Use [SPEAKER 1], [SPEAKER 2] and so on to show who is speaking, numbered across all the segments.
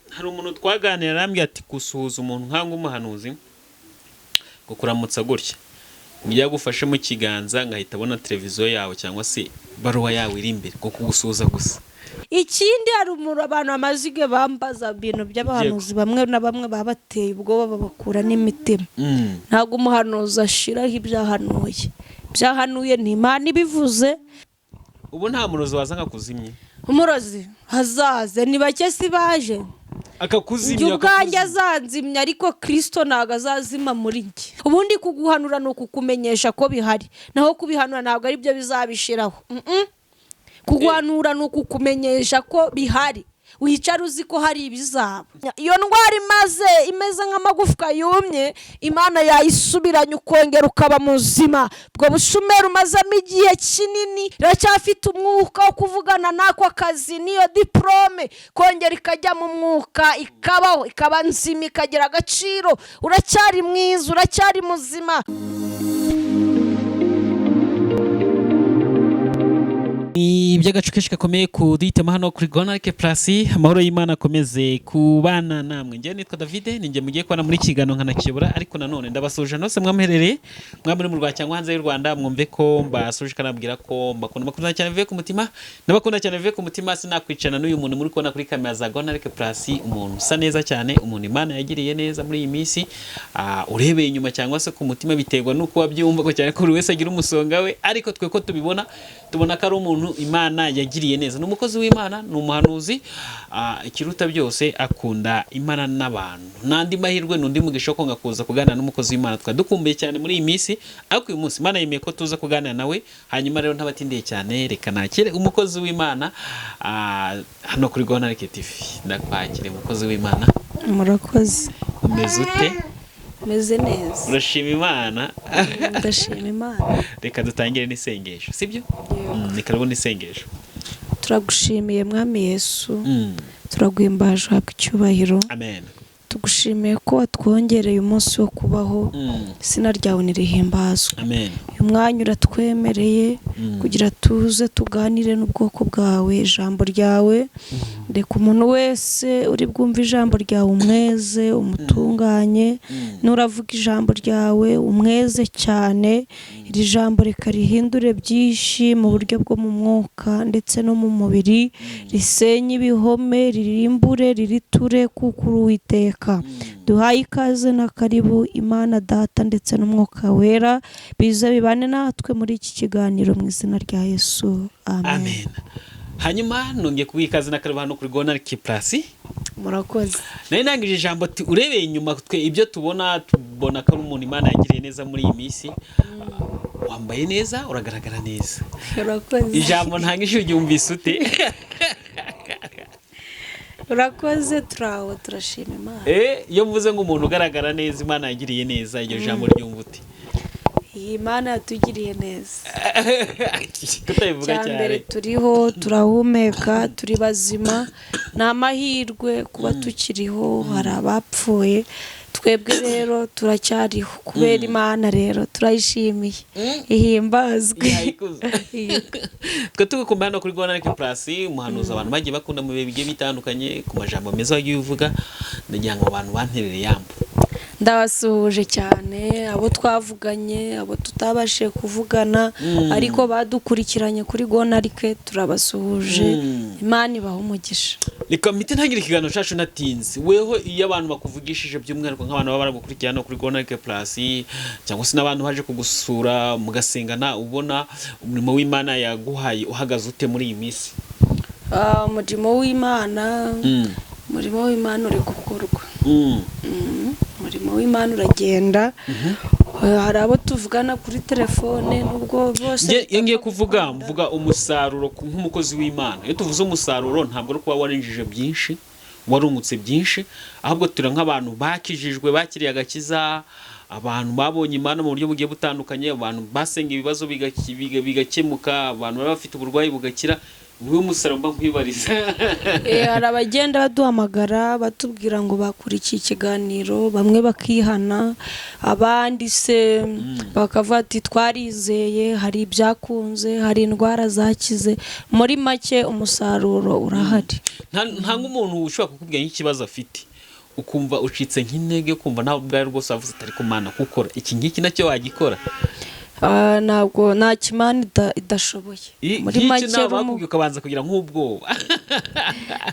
[SPEAKER 1] Hari umuntu twaganira arambwira ati gusuhuza umuntu nk'aho umuhanuzi ngo kuramutsa gutya, iyo agufashe mu kiganza ngahita abona televiziyo yawe cyangwa se baruwa yawe iri imbere, ngo kugusuhuza gusa.
[SPEAKER 2] Ikindi, hari umuntu, abantu bamaze igihe bambaza ibintu by'abahanuzi, bamwe na bamwe baba bateye ubwoba, babakura n'imitima. Ntabwo umuhanuzi ashiraho ibyahanuye. Ibyahanuye ni Imana ibivuze.
[SPEAKER 1] Ubu nta murozi waza akakuzimye?
[SPEAKER 2] Umurozi hazaze ni bake, si baje.
[SPEAKER 1] Akakuzimya.
[SPEAKER 2] Njye ubwanjye
[SPEAKER 1] Akakuzimya.
[SPEAKER 2] Azanzimya, ariko Kirisito ntabwo azazima muri njye. Ubundi kuguhanura ni ukukumenyesha ko bihari, naho kubihanura ntabwo ari byo bizabishiraho. Kuguhanura ni ukukumenyesha ko bihari, wicara uzi ko hari ibizaba. Iyo ndwara imaze imeze nk'amagufwa yumye, Imana yayisubiranye, ukongera ukaba muzima. Ubwo bushomeri umazemo igihe kinini, iracyafite umwuka wo kuvugana n'ako kazi n'iyo diporome, kongera ikajya mu mwuka, ikabaho, ikaba nzima, ikagira agaciro. Uracyari mwiza, uracyari muzima.
[SPEAKER 1] Ni iby'agacu kenshi gakomeye kuduhitamo hano kuri Gonarike Plus. Amahoro y'Imana akomeze kubana namwe. Njyewe nitwa David, ni njye mugiye kubana muri kiganiro nkanakiyobora, ariko nanone ndabasuje nose mwamuherereye, mwaba muri mu Rwanda cyangwa hanze y'u Rwanda, mwumve ko mbasuje kanabwira ko mbakunda, mbakunda cyane bivuye ku mutima, ndabakunda cyane bivuye ku mutima. Sinakwicana n'uyu muntu muri kubona kuri kamera za Gonarike Plus, umuntu usa neza cyane, umuntu Imana yagiriye neza muri iyi minsi. Urebeye inyuma cyangwa se ku mutima, biterwa n'uko wabyumva, ko cyane ko buri wese agira umusonga we, ariko twe ko tubibona, tubona ko ari umuntu Imana yagiriye neza. Ni umukozi w'Imana, ni umuhanuzi. Ikiruta byose akunda Imana n'abantu. N'andi mahirwe, n'undi mugisha wo konga kuza kuganira n'umukozi w'Imana twari dukumbuye cyane muri iyi minsi, ariko uyu munsi Imana yemeye ko tuza kuganira nawe. Hanyuma rero ntabatindiye cyane, reka nakire umukozi w'Imana hano kuri Gonarike TV. Ndakwakire, umukozi w'Imana.
[SPEAKER 2] Murakoze.
[SPEAKER 1] Umeze ute?
[SPEAKER 2] Meze neza.
[SPEAKER 1] Urashima Imana?
[SPEAKER 2] Ndashima Imana.
[SPEAKER 1] Reka dutangire n'isengesho, sibyo? Reka rero n'isengesho.
[SPEAKER 2] Turagushimiye, Mwami Yesu. Turaguhimbaje, uhabwa icyubahiro.
[SPEAKER 1] Amen.
[SPEAKER 2] Tugushimiye ko watwongereye umunsi wo kubaho. Izina ryawe nirihimbazwe.
[SPEAKER 1] Amen.
[SPEAKER 2] Uyu mwanya uratwemereye kugira tuze tuganire n'ubwoko bwawe ijambo ryawe. Reka umuntu wese uri bwumve ijambo ryawe umweze, umutunganye. Nuravuga ijambo ryawe umweze cyane. Iri jambo reka rihindure byinshi mu buryo bwo mu mwuka ndetse no mu mubiri, risenye ibihome, ririmbure, ririture, kuko uri Uwiteka. Duhaye ikaze na karibu Imana Data ndetse n'Umwuka Wera, bize bibane natwe muri iki kiganiro, mu izina rya Yesu, amen.
[SPEAKER 1] Amen. Hanyuma nongeye kuguha ikaze na karibu hano kuri Gonarike Plus.
[SPEAKER 2] Murakoze.
[SPEAKER 1] Nari nangije ijambo ati urebeye inyuma, twe ibyo tubona, tubona ko ari umuntu Imana yagiriye neza muri iyi minsi. Wambaye neza, uragaragara neza.
[SPEAKER 2] Urakoze.
[SPEAKER 1] Ijambo ntangije uryumvise ute?
[SPEAKER 2] Urakoze, turaho, turashima Imana.
[SPEAKER 1] Iyo mvuze ngo umuntu ugaragara neza Imana yagiriye neza, iryo jambo ryumva ute?
[SPEAKER 2] Iyi Mana yatugiriye neza.
[SPEAKER 1] Kutabivuga
[SPEAKER 2] Cya mbere,
[SPEAKER 1] cyane.
[SPEAKER 2] turiho, turahumeka, turi bazima. Ni amahirwe kuba tukiriho. Hari abapfuye, twebwe rero turacyariho kubera Imana. Rero turayishimiye, ihimbazwe.
[SPEAKER 1] Yayikuze. Twe tugukumva hano kuri Gonarike Plus, umuhanuzi abantu bagiye bakunda mu bihe bigiye bitandukanye, ku majambo meza wagiye uvuga. Ndagira ngo abantu banterere yambo.
[SPEAKER 2] Ndabasuhuje cyane abo twavuganye, abo tutabashije kuvugana ariko badukurikiranye kuri Gonarike, turabasuhuje. Imana ibaha umugisha.
[SPEAKER 1] Reka mpite ntangira ikiganiro cyacu natinze. Weho iyo abantu bakuvugishije, by'umwihariko nk'abantu baba baragukurikira hano kuri Gonarike Plus, cyangwa se n'abantu baje kugusura mugasengana, ubona umurimo w'Imana yaguhaye uhagaze ute muri iyi minsi?
[SPEAKER 2] Umurimo w'Imana, umurimo w'Imana uri gukorwa. Umurimo w'Imana uragenda. Hari abo tuvugana kuri telefone, nubwo bose
[SPEAKER 1] Iyo ngiye kuvuga, mvuga umusaruro nk'umukozi w'Imana. Iyo tuvuze umusaruro, ntabwo ari ukuba warinjije byinshi, warungutse byinshi, ahubwo turi nk'abantu bakijijwe, bakiriye agakiza, abantu babonye Imana mu buryo bugiye butandukanye, abantu basenga ibibazo bigakemuka, abantu baba bafite uburwayi bugakira. Niwe musaruro mba nkwibariza.
[SPEAKER 2] Hari abagenda baduhamagara batubwira ngo bakurikiye ikiganiro, bamwe bakihana, abandi se bakavuga ati twarizeye, hari ibyakunze, hari indwara zakize. Muri make umusaruro urahari.
[SPEAKER 1] Nta nk'umuntu ushobora kukubwira nk'ikibazo afite, ukumva ucitse nk'intege, ukumva nawe ubwawe rwose wavuze atari kumana gukora iki ngiki nacyo wagikora.
[SPEAKER 2] Ntabwo nta kimana idashoboye. Muri
[SPEAKER 1] Nk'icyo
[SPEAKER 2] make
[SPEAKER 1] nawe bakubwiye ukabanza kugira nk'ubwoba.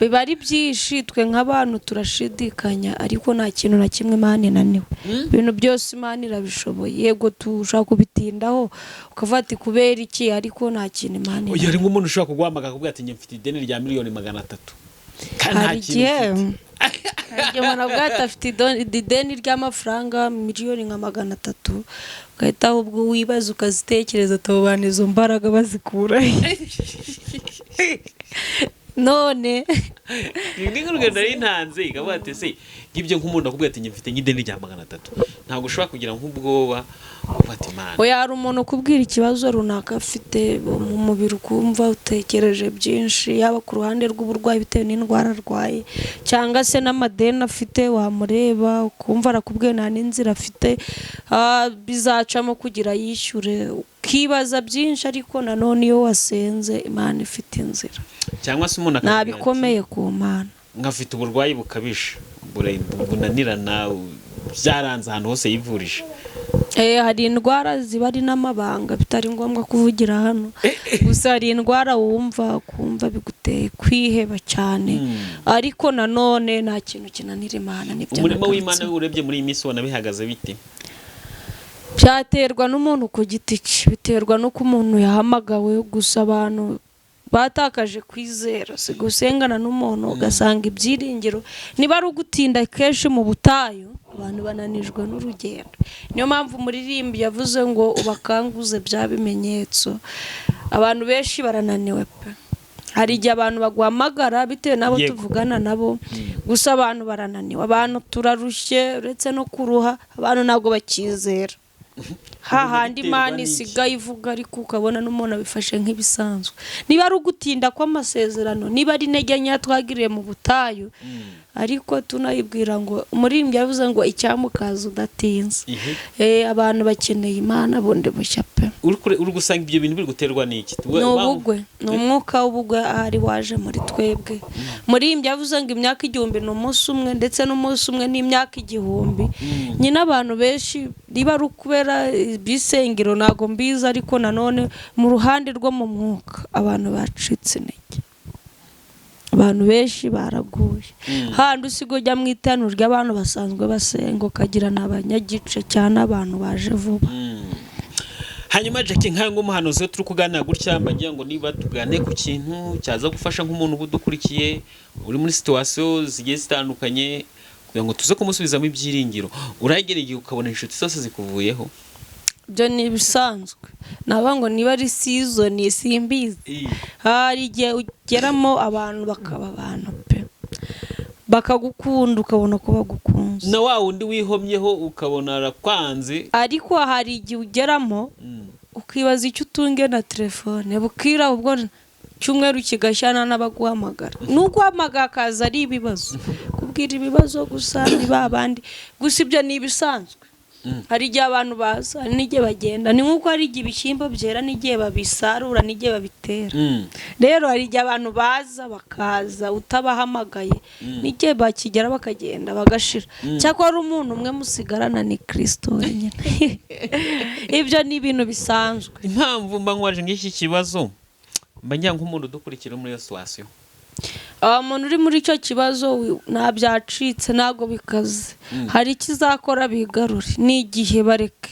[SPEAKER 2] Biba ari byinshi, twe nk'abantu turashidikanya, ariko nta kintu na kimwe Imana inaniwe. Ibintu byose Imana irabishoboye. Yego tushobora kubitindaho ukavuga ati kubera iki, ariko nta kintu Imana
[SPEAKER 1] Uyu
[SPEAKER 2] inaniwe.
[SPEAKER 1] hari nk'umuntu ushobora kuguhamagara akakubwira ati njye mfite ideni rya 300 miliyoni kandi nta
[SPEAKER 2] Hari
[SPEAKER 1] kintu
[SPEAKER 2] igihe
[SPEAKER 1] mfite.
[SPEAKER 2] hari igihe umuntu avuga ati afite ideni ry'amafaranga 300 miliyoni, ugahita ahubwo wibaza ukazitekereza ati abo bantu izo mbaraga bazikura he? None
[SPEAKER 1] Ni nk'urugendo nari ntanze, ikavuga ati se nk'ibyo nk'umuntu akubwira ati njye mfite nk'ideni rya 300, ntabwo ushobora kugira nk'ubwoba uvuga ati Imana.
[SPEAKER 2] Oya, hari umuntu ukubwira ikibazo runaka afite mu mubiri, ukumva utekereje byinshi, yaba ku ruhande rw'uburwayi bitewe n'indwara arwaye, cyangwa se n'amadeni afite, wamureba ukumva arakubwiye nta n'inzira afite bizacamo kugira yishyure, ukibaza byinshi, ariko nanone iyo wasenze Imana ifite inzira.
[SPEAKER 1] Cyangwa se umuntu
[SPEAKER 2] Nta
[SPEAKER 1] akakubwira ati,
[SPEAKER 2] bikomeye ku Mana.
[SPEAKER 1] Nkafite uburwayi bukabije bunanirana, byaranze ahantu hose yivurije.
[SPEAKER 2] Hari indwara ziba ari n'amabanga bitari ngombwa kuvugira hano, gusa hari indwara wumva ukumva biguteye kwiheba cyane, ariko nanone nta kintu kinanira Imana, nibyo
[SPEAKER 1] Umurimo
[SPEAKER 2] nagarutseho.
[SPEAKER 1] w'Imana urebye muri iyi minsi ubona bihagaze bite?
[SPEAKER 2] Byaterwa n'umuntu ku giti cye, biterwa n'uko umuntu yahamagawe. Gusa abantu batakaje kwizera, si gusengana n'umuntu ugasanga ibyiringiro niba ari ugutinda kenshi mu butayu, abantu bananijwe n'urugendo. Niyo mpamvu umuririmbyi yavuze ngo ubakanguze bya bimenyetso. Abantu benshi barananiwe pe. Hari igihe abantu baguhamagara bitewe n'abo tuvugana nabo, gusa abantu barananiwe, abantu turarushye. Uretse no kuruha, abantu ntabwo bakizera hahandi
[SPEAKER 1] Biterwa
[SPEAKER 2] Imana
[SPEAKER 1] n'iki?
[SPEAKER 2] isigaye ivuga, ariko ukabona n'umuntu abifashe nk'ibisanzwe. Niba ari ugutinda kw'amasezerano, niba ari intege nkeya twagiriye mu butayu, ariko tunayibwira ngo umuririmbyi yavuze ngo icyamukaza udatinze. Abantu bakeneye Imana bundi bushya pe.
[SPEAKER 1] Uri gusanga ibyo bintu biri guterwa n'iki?
[SPEAKER 2] Ni ubugwe, ni umwuka w'ubugwe ahari waje muri twebwe. Muririmbyi yavuze ngo imyaka 1000 ni umunsi umwe, ndetse n'umunsi umwe ni imyaka 1000. Nyine abantu benshi niba ari ukubera ibisengero ntabwo mbizi, ariko nanone mu ruhande rwo mu mwuka abantu bacitse intege, abantu benshi baraguye. Handi usiga ujya mu iteraniro ry'abantu basanzwe basenga ukagira ni abanyagice cyane, abantu baje vuba.
[SPEAKER 1] Hanyuma Jackie, nkawe nk'umuhanuzi, iyo turi kuganira gutya mba ngira ngo niba tugane ku kintu cyaza gufasha nk'umuntu uba udukurikiye uri muri situation zigiye zitandukanye, kugira ngo tuze kumusubizamo ibyiringiro. Uragera igihe ukabona inshuti zose zikuvuyeho?
[SPEAKER 2] Ibyo ni ibisanzwe, naba ngo niba ari season simbizi. Hari igihe ugeramo abantu bakaba abantu pe, bakagukunda ukabona ko bagukunze.
[SPEAKER 1] Na wa wundi wihomyeho ukabona arakwanze.
[SPEAKER 2] Ariko hari igihe ugeramo ukibaza icyo utunge na telefone, bukira ubwo cyumweru kigashyana n'abaguhamagara, n'uguhamagara akaza ari ibibazo, kubwira ibibazo gusa, ni ba bandi gusa. Ibyo ni ibisanzwe. Hari igihe abantu baza, hari n'igihe bagenda. Ni nk'uko hari igihe ibishyimbo byera n'igihe babisarura n'igihe babitera. Rero hari igihe abantu baza bakaza utabahamagaye, n'igihe bakigera bakagenda bagashira. Cyakora hari umuntu umwe musigarana, ni Kirisito wenyine. Ibyo ni ibintu bisanzwe.
[SPEAKER 1] Impamvu mba nkwaje nk'iki kibazo, mba ngira nk'umuntu udukurikira muri iyo situation.
[SPEAKER 2] Umuntu uri muri icyo kibazo nta byacitse, ntabwo bikaze. Hari ikizakora bigarure, ni igihe, bareke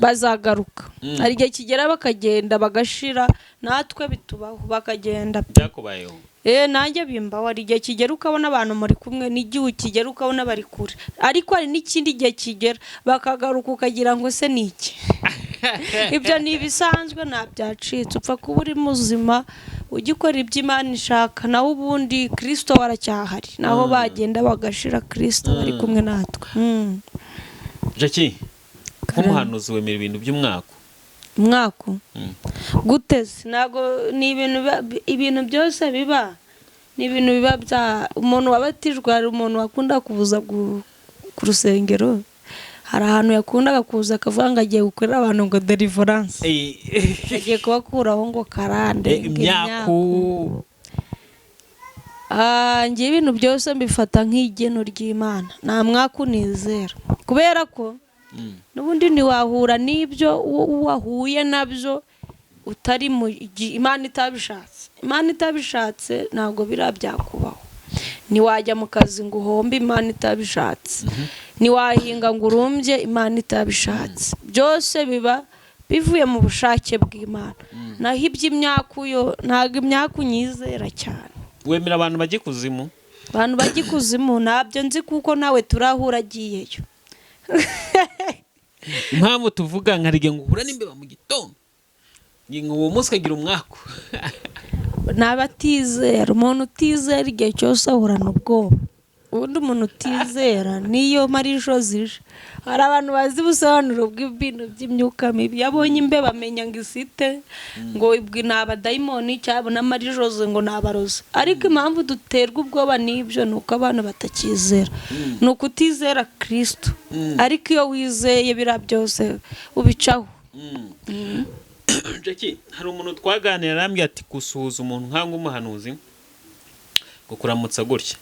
[SPEAKER 2] bazagaruka. Hari igihe kigera bakagenda bagashira, natwe bitubaho bakagenda pe.
[SPEAKER 1] Byakubayeho?
[SPEAKER 2] Nanjye bimbaho. Hari igihe kigera ukabona abantu muri kumwe, n'igihe kigera ukabona bari kure, ariko hari n'ikindi gihe kigera bakagaruka ukagira ngo se ni iki? Ibyo ni ibisanzwe, nta byacitse. Upfa kuba uri muzima ugikora ibyo Imana ishaka, naho ubundi Kirisito waracyahari. Naho bagenda bagashira, Kirisito bari kumwe natwe.
[SPEAKER 1] Jackie, nk'umuhanuzi wemera ibintu by'umwaka?
[SPEAKER 2] Umwaku guteze ntabwo ni ibintu ibintu byose biba ni ibintu biba bya umuntu wabatijwe. Hari umuntu wakunda kuza ku rusengero, hari ahantu yakundaga kuza akavuga ngo agiye gukorera abantu ngo deliverance, agiye kubakuraho ngo karande, ngo
[SPEAKER 1] imyaku.
[SPEAKER 2] Ah, njye ibintu byose mbifata nk'igeno ry'Imana. Nta mwaku nizera, kubera ko n'ubundi ntiwahura n'ibyo wahuye nabyo utari mu Imana itabishatse. Imana itabishatse ntabwo biriya byakubaho. Ntiwajya mu kazi ngo uhombe Imana itabishatse, ntiwahinga ngo urumbye Imana itabishatse. Byose biba bivuye mu bushake bw'Imana. Naho iby'imyaku yo, ntabwo imyaku nyizera cyane.
[SPEAKER 1] Wemera abantu bajya ikuzimu?
[SPEAKER 2] Abantu bajya ikuzimu ntabyo nzi, kuko nawe turahura agiyeyo.
[SPEAKER 1] Impamvu tuvuga nkarige ngo uhura n'imbeba mu gitondo, ngo uwo munsi ukagira umwaku.
[SPEAKER 2] Ni abatizera. Umuntu utizera igihe cyose ahorana ubwoba. Ubundi umuntu utizera niyo marijo zije. Hari abantu bazi ubusobanuro bw'ibintu by'imyuka mibi. Iyo abonye imbeba amenya ngo isite, ngo ibwi ni abadayimoni, cyangwa n'amarijoze ngo ni abarozi. Ariko impamvu duterwa ubwoba n'ibyo ni uko abantu batakizera, ni ukutizera Kirisitu. Ariko iyo wizeye, biriya byose ubicaho.
[SPEAKER 1] Jackie, hari umuntu twaganira arambwira ati gusuhuza umuntu nk'aho umuhanuzi ngo kuramutsa gutya,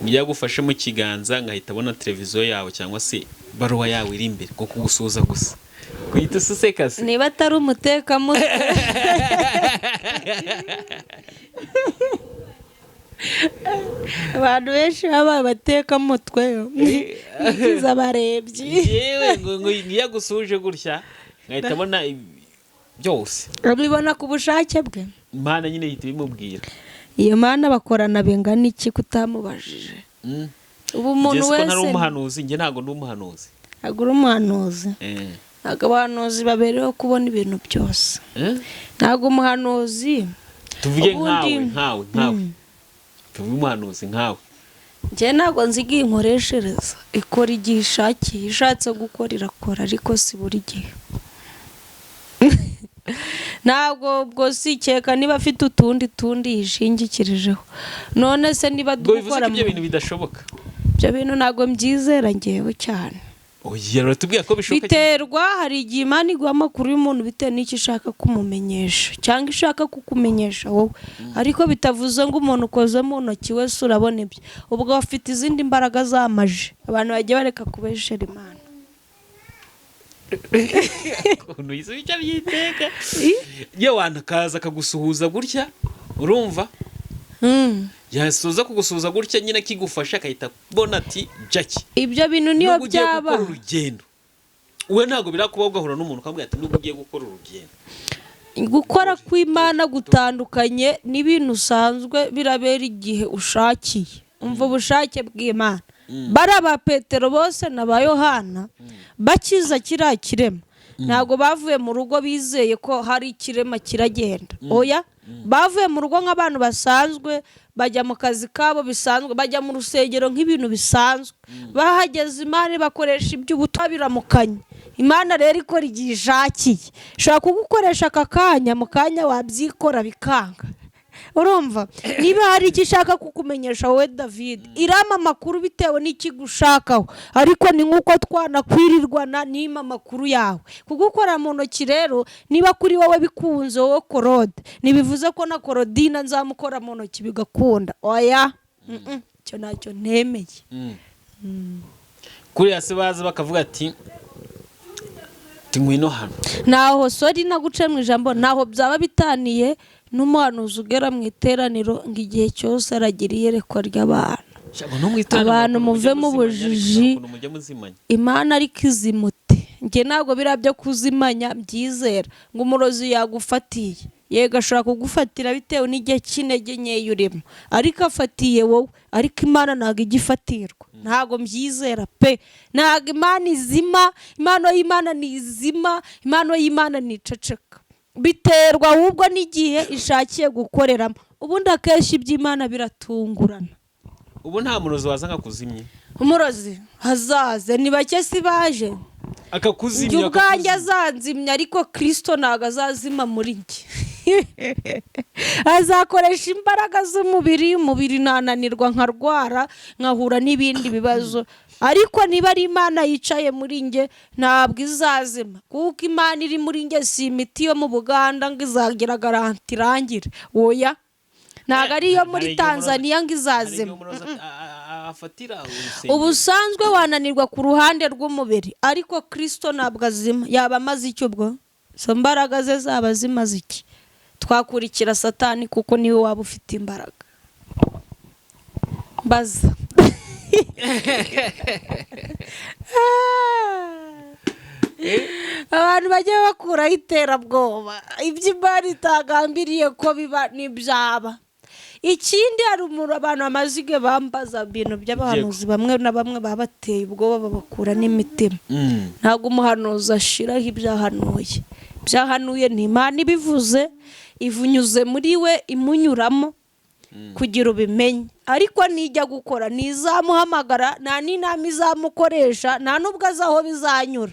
[SPEAKER 1] iyo agufashe mu kiganza ngahita abona televiziyo yawe cyangwa se baruwa yawe iri imbere, ngo kugusuhuza gusa guhita useseka se.
[SPEAKER 2] Niba atari umutekamutwe. Abantu benshi babaye abatekamutwe bigize abarebyi.
[SPEAKER 1] Yewe, ngo iyo agusuhuje gutya ngahita abona byose.
[SPEAKER 2] Abibona ku bushake bwe.
[SPEAKER 1] Imana nyine ihita ibimubwira.
[SPEAKER 2] Iyo Mana bakorana bingana iki kutamubajije? Ubu umuntu
[SPEAKER 1] Njye siko ntari
[SPEAKER 2] wese
[SPEAKER 1] umuhanuzi, njye ntabwo ndi umuhanuzi.
[SPEAKER 2] Ntabwo uri umuhanuzi. Ntabwo abahanuzi babereyeho kubona ibintu byose. Ntabwo umuhanuzi
[SPEAKER 1] Tuvuge
[SPEAKER 2] Ubundi-
[SPEAKER 1] nkawe, tuvuge umuhanuzi nkawe.
[SPEAKER 2] Njye ntabwo nzi igihe inkoreshereza. Ikora igihe ishakiye. Ishatse gukora irakora, ariko si buri gihe. Ntabwo ubwo si ikeka niba afite utundi tundi yishingikirijeho. None se niba
[SPEAKER 1] Ubwo bivuze
[SPEAKER 2] gukora
[SPEAKER 1] ko ibyo bintu bidashoboka?
[SPEAKER 2] Ibyo bintu ntabwo mbyizera ngewe cyane.
[SPEAKER 1] Oya, uratubwira ko bishoboka.
[SPEAKER 2] Biterwa, hari igihe Imana iguha amakuru y'umuntu bitewe n'icyo ishaka kumumenyesha cyangwa ishaka kukumenyesha wowe, ariko bitavuze ngo umuntu ukoze mu ntoki wese urabona ibyo. Ubwo bafite izindi mbaraga zamaje. Abantu bagiye bareka kubeshera Imana.
[SPEAKER 1] Ukuntu yize icyo byiteka, iyo wantu akaza akagusuhuza gutya, urumva, yasoza kugusuhuza gutya nyine akigufasha, akahita abona ati Jackie.
[SPEAKER 2] Ibyo bintu niyo
[SPEAKER 1] Nubwo ugiye
[SPEAKER 2] byaba
[SPEAKER 1] gukora urugendo, we ntabwo birakubaho ugahura n'umuntu ukamubwira ati nubwo ugiye gukora urugendo?
[SPEAKER 2] Gukora kw'Imana gutandukanye n'ibintu usanzwe. Birabera igihe ushakiye. Umva, ubushake bw'Imana, bari aba Petero bose na ba Yohana bakiza kiriya kirema, ntabwo bavuye mu rugo bizeye ko hari ikirema kiragenda. Oya, bavuye mu rugo nk'abantu basanzwe, bajya mu kazi kabo bisanzwe, bajya mu rusengero nk'ibintu bisanzwe. Bahageze Imana bakoresha iby'ubutumwa biramukanya. Imana rero ikora igihe ishakiye. Ishobora kugukoresha aka kanya, mu kanya wabyikora bikanga. Urumva, niba hari icyo ishaka kukumenyesha wowe David, irama amakuru bitewe n'ikigushakaho. Ariko ni nk'uko twanakwirirwana n'ima amakuru yawe kugukora mu ntoki. Rero niba kuri wowe bikunze, wowe Korode, ntibivuze ko na Korodina nzamukora mu ntoki bigakunda. Oya. Icyo ntacyo ntemeye.
[SPEAKER 1] Kuriya se baza bakavuga ati ngwino hano.
[SPEAKER 2] Ntaho, sorry naguce mu ijambo, ntaho byaba bitaniye n'umuhanuzi ugera mu iteraniro ngo igihe cyose aragira iyerekwa ry'abantu.
[SPEAKER 1] Shaka no mu iteraniro
[SPEAKER 2] Abantu
[SPEAKER 1] ukuntu mujya
[SPEAKER 2] muve mu
[SPEAKER 1] muzimanya, ariko
[SPEAKER 2] bujiji.
[SPEAKER 1] ukuntu mujya muzimanya.
[SPEAKER 2] Imana ariko izimute? Njye ntabwo biriya byo kuzimanya mbyizera, ngo umurozi yagufatiye. Yego, ashobora kugufatira bitewe n'igihe cy'intege nkeya urimo, ariko afatiye wowe, ariko Imana ntabwo ijya ifatirwa. Ntabwo mbyizera pe. Ntabwo Imana izima. Impano y'Imana ni izima, impano y'Imana ni iceceka. Biterwa ahubwo n'igihe ishakiye gukoreramo. Ubundi akenshi iby'Imana biratungurana.
[SPEAKER 1] Ubu nta murozi waza ngo akuzimye?
[SPEAKER 2] Umurozi hazaze ni bake, si baje.
[SPEAKER 1] Akakuzimya.
[SPEAKER 2] Njye ubwanjye
[SPEAKER 1] Akakuzimya.
[SPEAKER 2] Azanzimya, ariko Kirisito ntabwo azazima muri njye. Azakoresha imbaraga z'umubiri. Umubiri nananirwa, nkarwara, nkahura n'ibindi bibazo, ariko niba ari Imana yicaye muri njye, ntabwo izazima, kuko Imana iri muri njye si imiti yo mu Buganda ngo izagira garantie irangire. Oya, ntabwo ari iyo muri
[SPEAKER 1] Hari igihe
[SPEAKER 2] Tanzaniya ngo
[SPEAKER 1] hari igihe
[SPEAKER 2] izazima.
[SPEAKER 1] Umurozi afatira urusengero.
[SPEAKER 2] Ubusanzwe wananirwa ku ruhande rw'umubiri, ariko Kirisito ntabwo azima. Yaba amaze icyo ubwo? Izo mbaraga ze zaba zimaze iki? Twakurikira Satani, kuko niwe waba ufite imbaraga. Mbaza. Abantu bajya bakuraho iterabwoba. Ibyo Imana itagambiriye ko biba ntibyaba. Ikindi, hari umuntu, abantu bamaze igihe bambaza ibintu by'abahanuzi. Bamwe na bamwe baba bateye ubwoba, babakura n'imitima. Ntabwo umuhanuzi ashiraho ibyahanuye. Ibyahanuye ni Imana ibivuze, ivunyuze muri we, imunyuramo kugira ubimenye. Ariko nijya gukora, ntizamuhamagara, nta n'inama izamukoresha, nta n'ubwo azi aho bizanyura.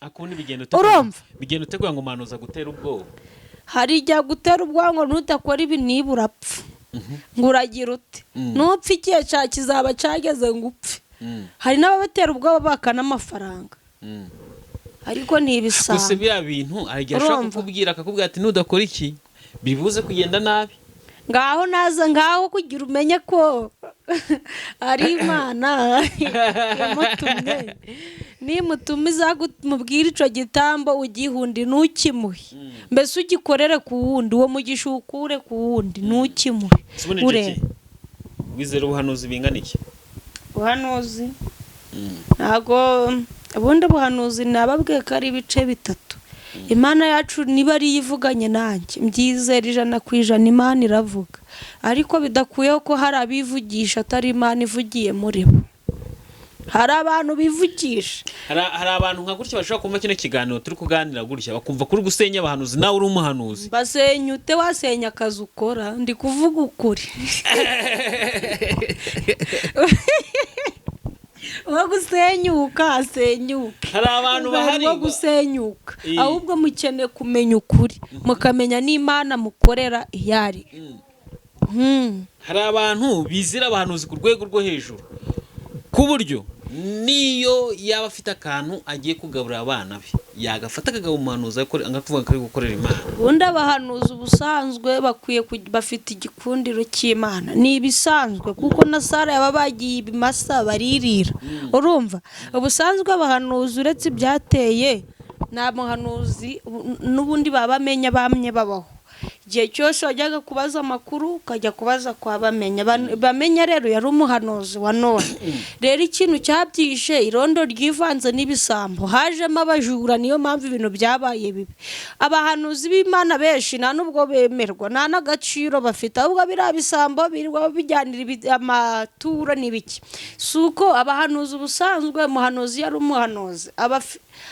[SPEAKER 1] Akundi bigenda utegura.
[SPEAKER 2] Urumva?
[SPEAKER 1] Bigenda utegura ngo umuhanuzi agutera ubwoba.
[SPEAKER 2] Hari igihe agutera ubwanwa: "Nudakora ibi niba urapfa." Ngo uragira ute? Nupfa, igihe cya kizaba cyageze ngo upfe. Hari n'ababatera ubwoba baka n'amafaranga, ariko ni
[SPEAKER 1] Gusa
[SPEAKER 2] ibisambo.
[SPEAKER 1] Biriya bintu hari igihe ashobora
[SPEAKER 2] Urumva?
[SPEAKER 1] kukubwira, akakubwira ati: "Nudakora iki bibuze kugenda nabi."
[SPEAKER 2] Ngaho naza, ngaho kugira umenye ko ari Imana yamutumye. Nimutuma, izamubwira icyo gitambo ugihundi, ntukimuhe. Mbese ugikorere ku wundi, uwo mugisha uwukure ku wundi, ntukimuhe.
[SPEAKER 1] Ese ubundi
[SPEAKER 2] Ureba.
[SPEAKER 1] Jackie, wizera ubuhanuzi bingana iki?
[SPEAKER 2] Ubuhanuzi, ntabwo ubundi buhanuzi nababwiye ko ari ibice bitatu. Imana yacu niba ariyo ivuganye nanjye, mbyizera 100%. Imana iravuga, ariko bidakuyeho ko hari abivugisha atari Imana ivugiye muri bo. Hari abantu bivugisha.
[SPEAKER 1] Hari abantu nka gutya bashobora kumva kino kiganiro turi kuganira gutya, bakumva kuri gusenya abahanuzi, nawe uri umuhanuzi.
[SPEAKER 2] Basenya ute? Wasenya akazi ukora? Ndi kuvuga ukuri. Uwo gusenyuka asenyuke.
[SPEAKER 1] Hari abantu bahari
[SPEAKER 2] wo gusenyuka. Ahubwo mukeneye kumenya ukuri, mukamenya n'Imana mukorera iyo ari.
[SPEAKER 1] Hari abantu bizira abahanuzi ku rwego rwo hejuru, ku buryo niyo yaba afite akantu agiye kugaburira abana be, yagafata akagaba umuhanuzi, akavuga ko ari gukorera Imana.
[SPEAKER 2] Ubundi abahanuzi ubusanzwe bakwiye bafite igikundiro cy'Imana, ni ibisanzwe, kuko na Sara yaba bagiye ibimasa baririra. Urumva, ubusanzwe abahanuzi, uretse ibyateye, nta muhanuzi n'ubundi baba bamenya bamye babaho. Igihe cyose wajyaga kubaza amakuru, ukajya kubaza kwa Bamenya. Bamenya rero yari umuhanuzi wa none. Rero ikintu cyabyishe, irondo ryivanze n'ibisambo, hajemo abajura, niyo mpamvu ibintu byabaye bibi. Abahanuzi b'Imana benshi nta n'ubwo bemerwa, nta n'agaciro bafite, ahubwo biriya bisambo birirwa babijyanira amaturo n'ibiki. Si uko abahanuzi, ubusanzwe umuhanuzi yari umuhanuzi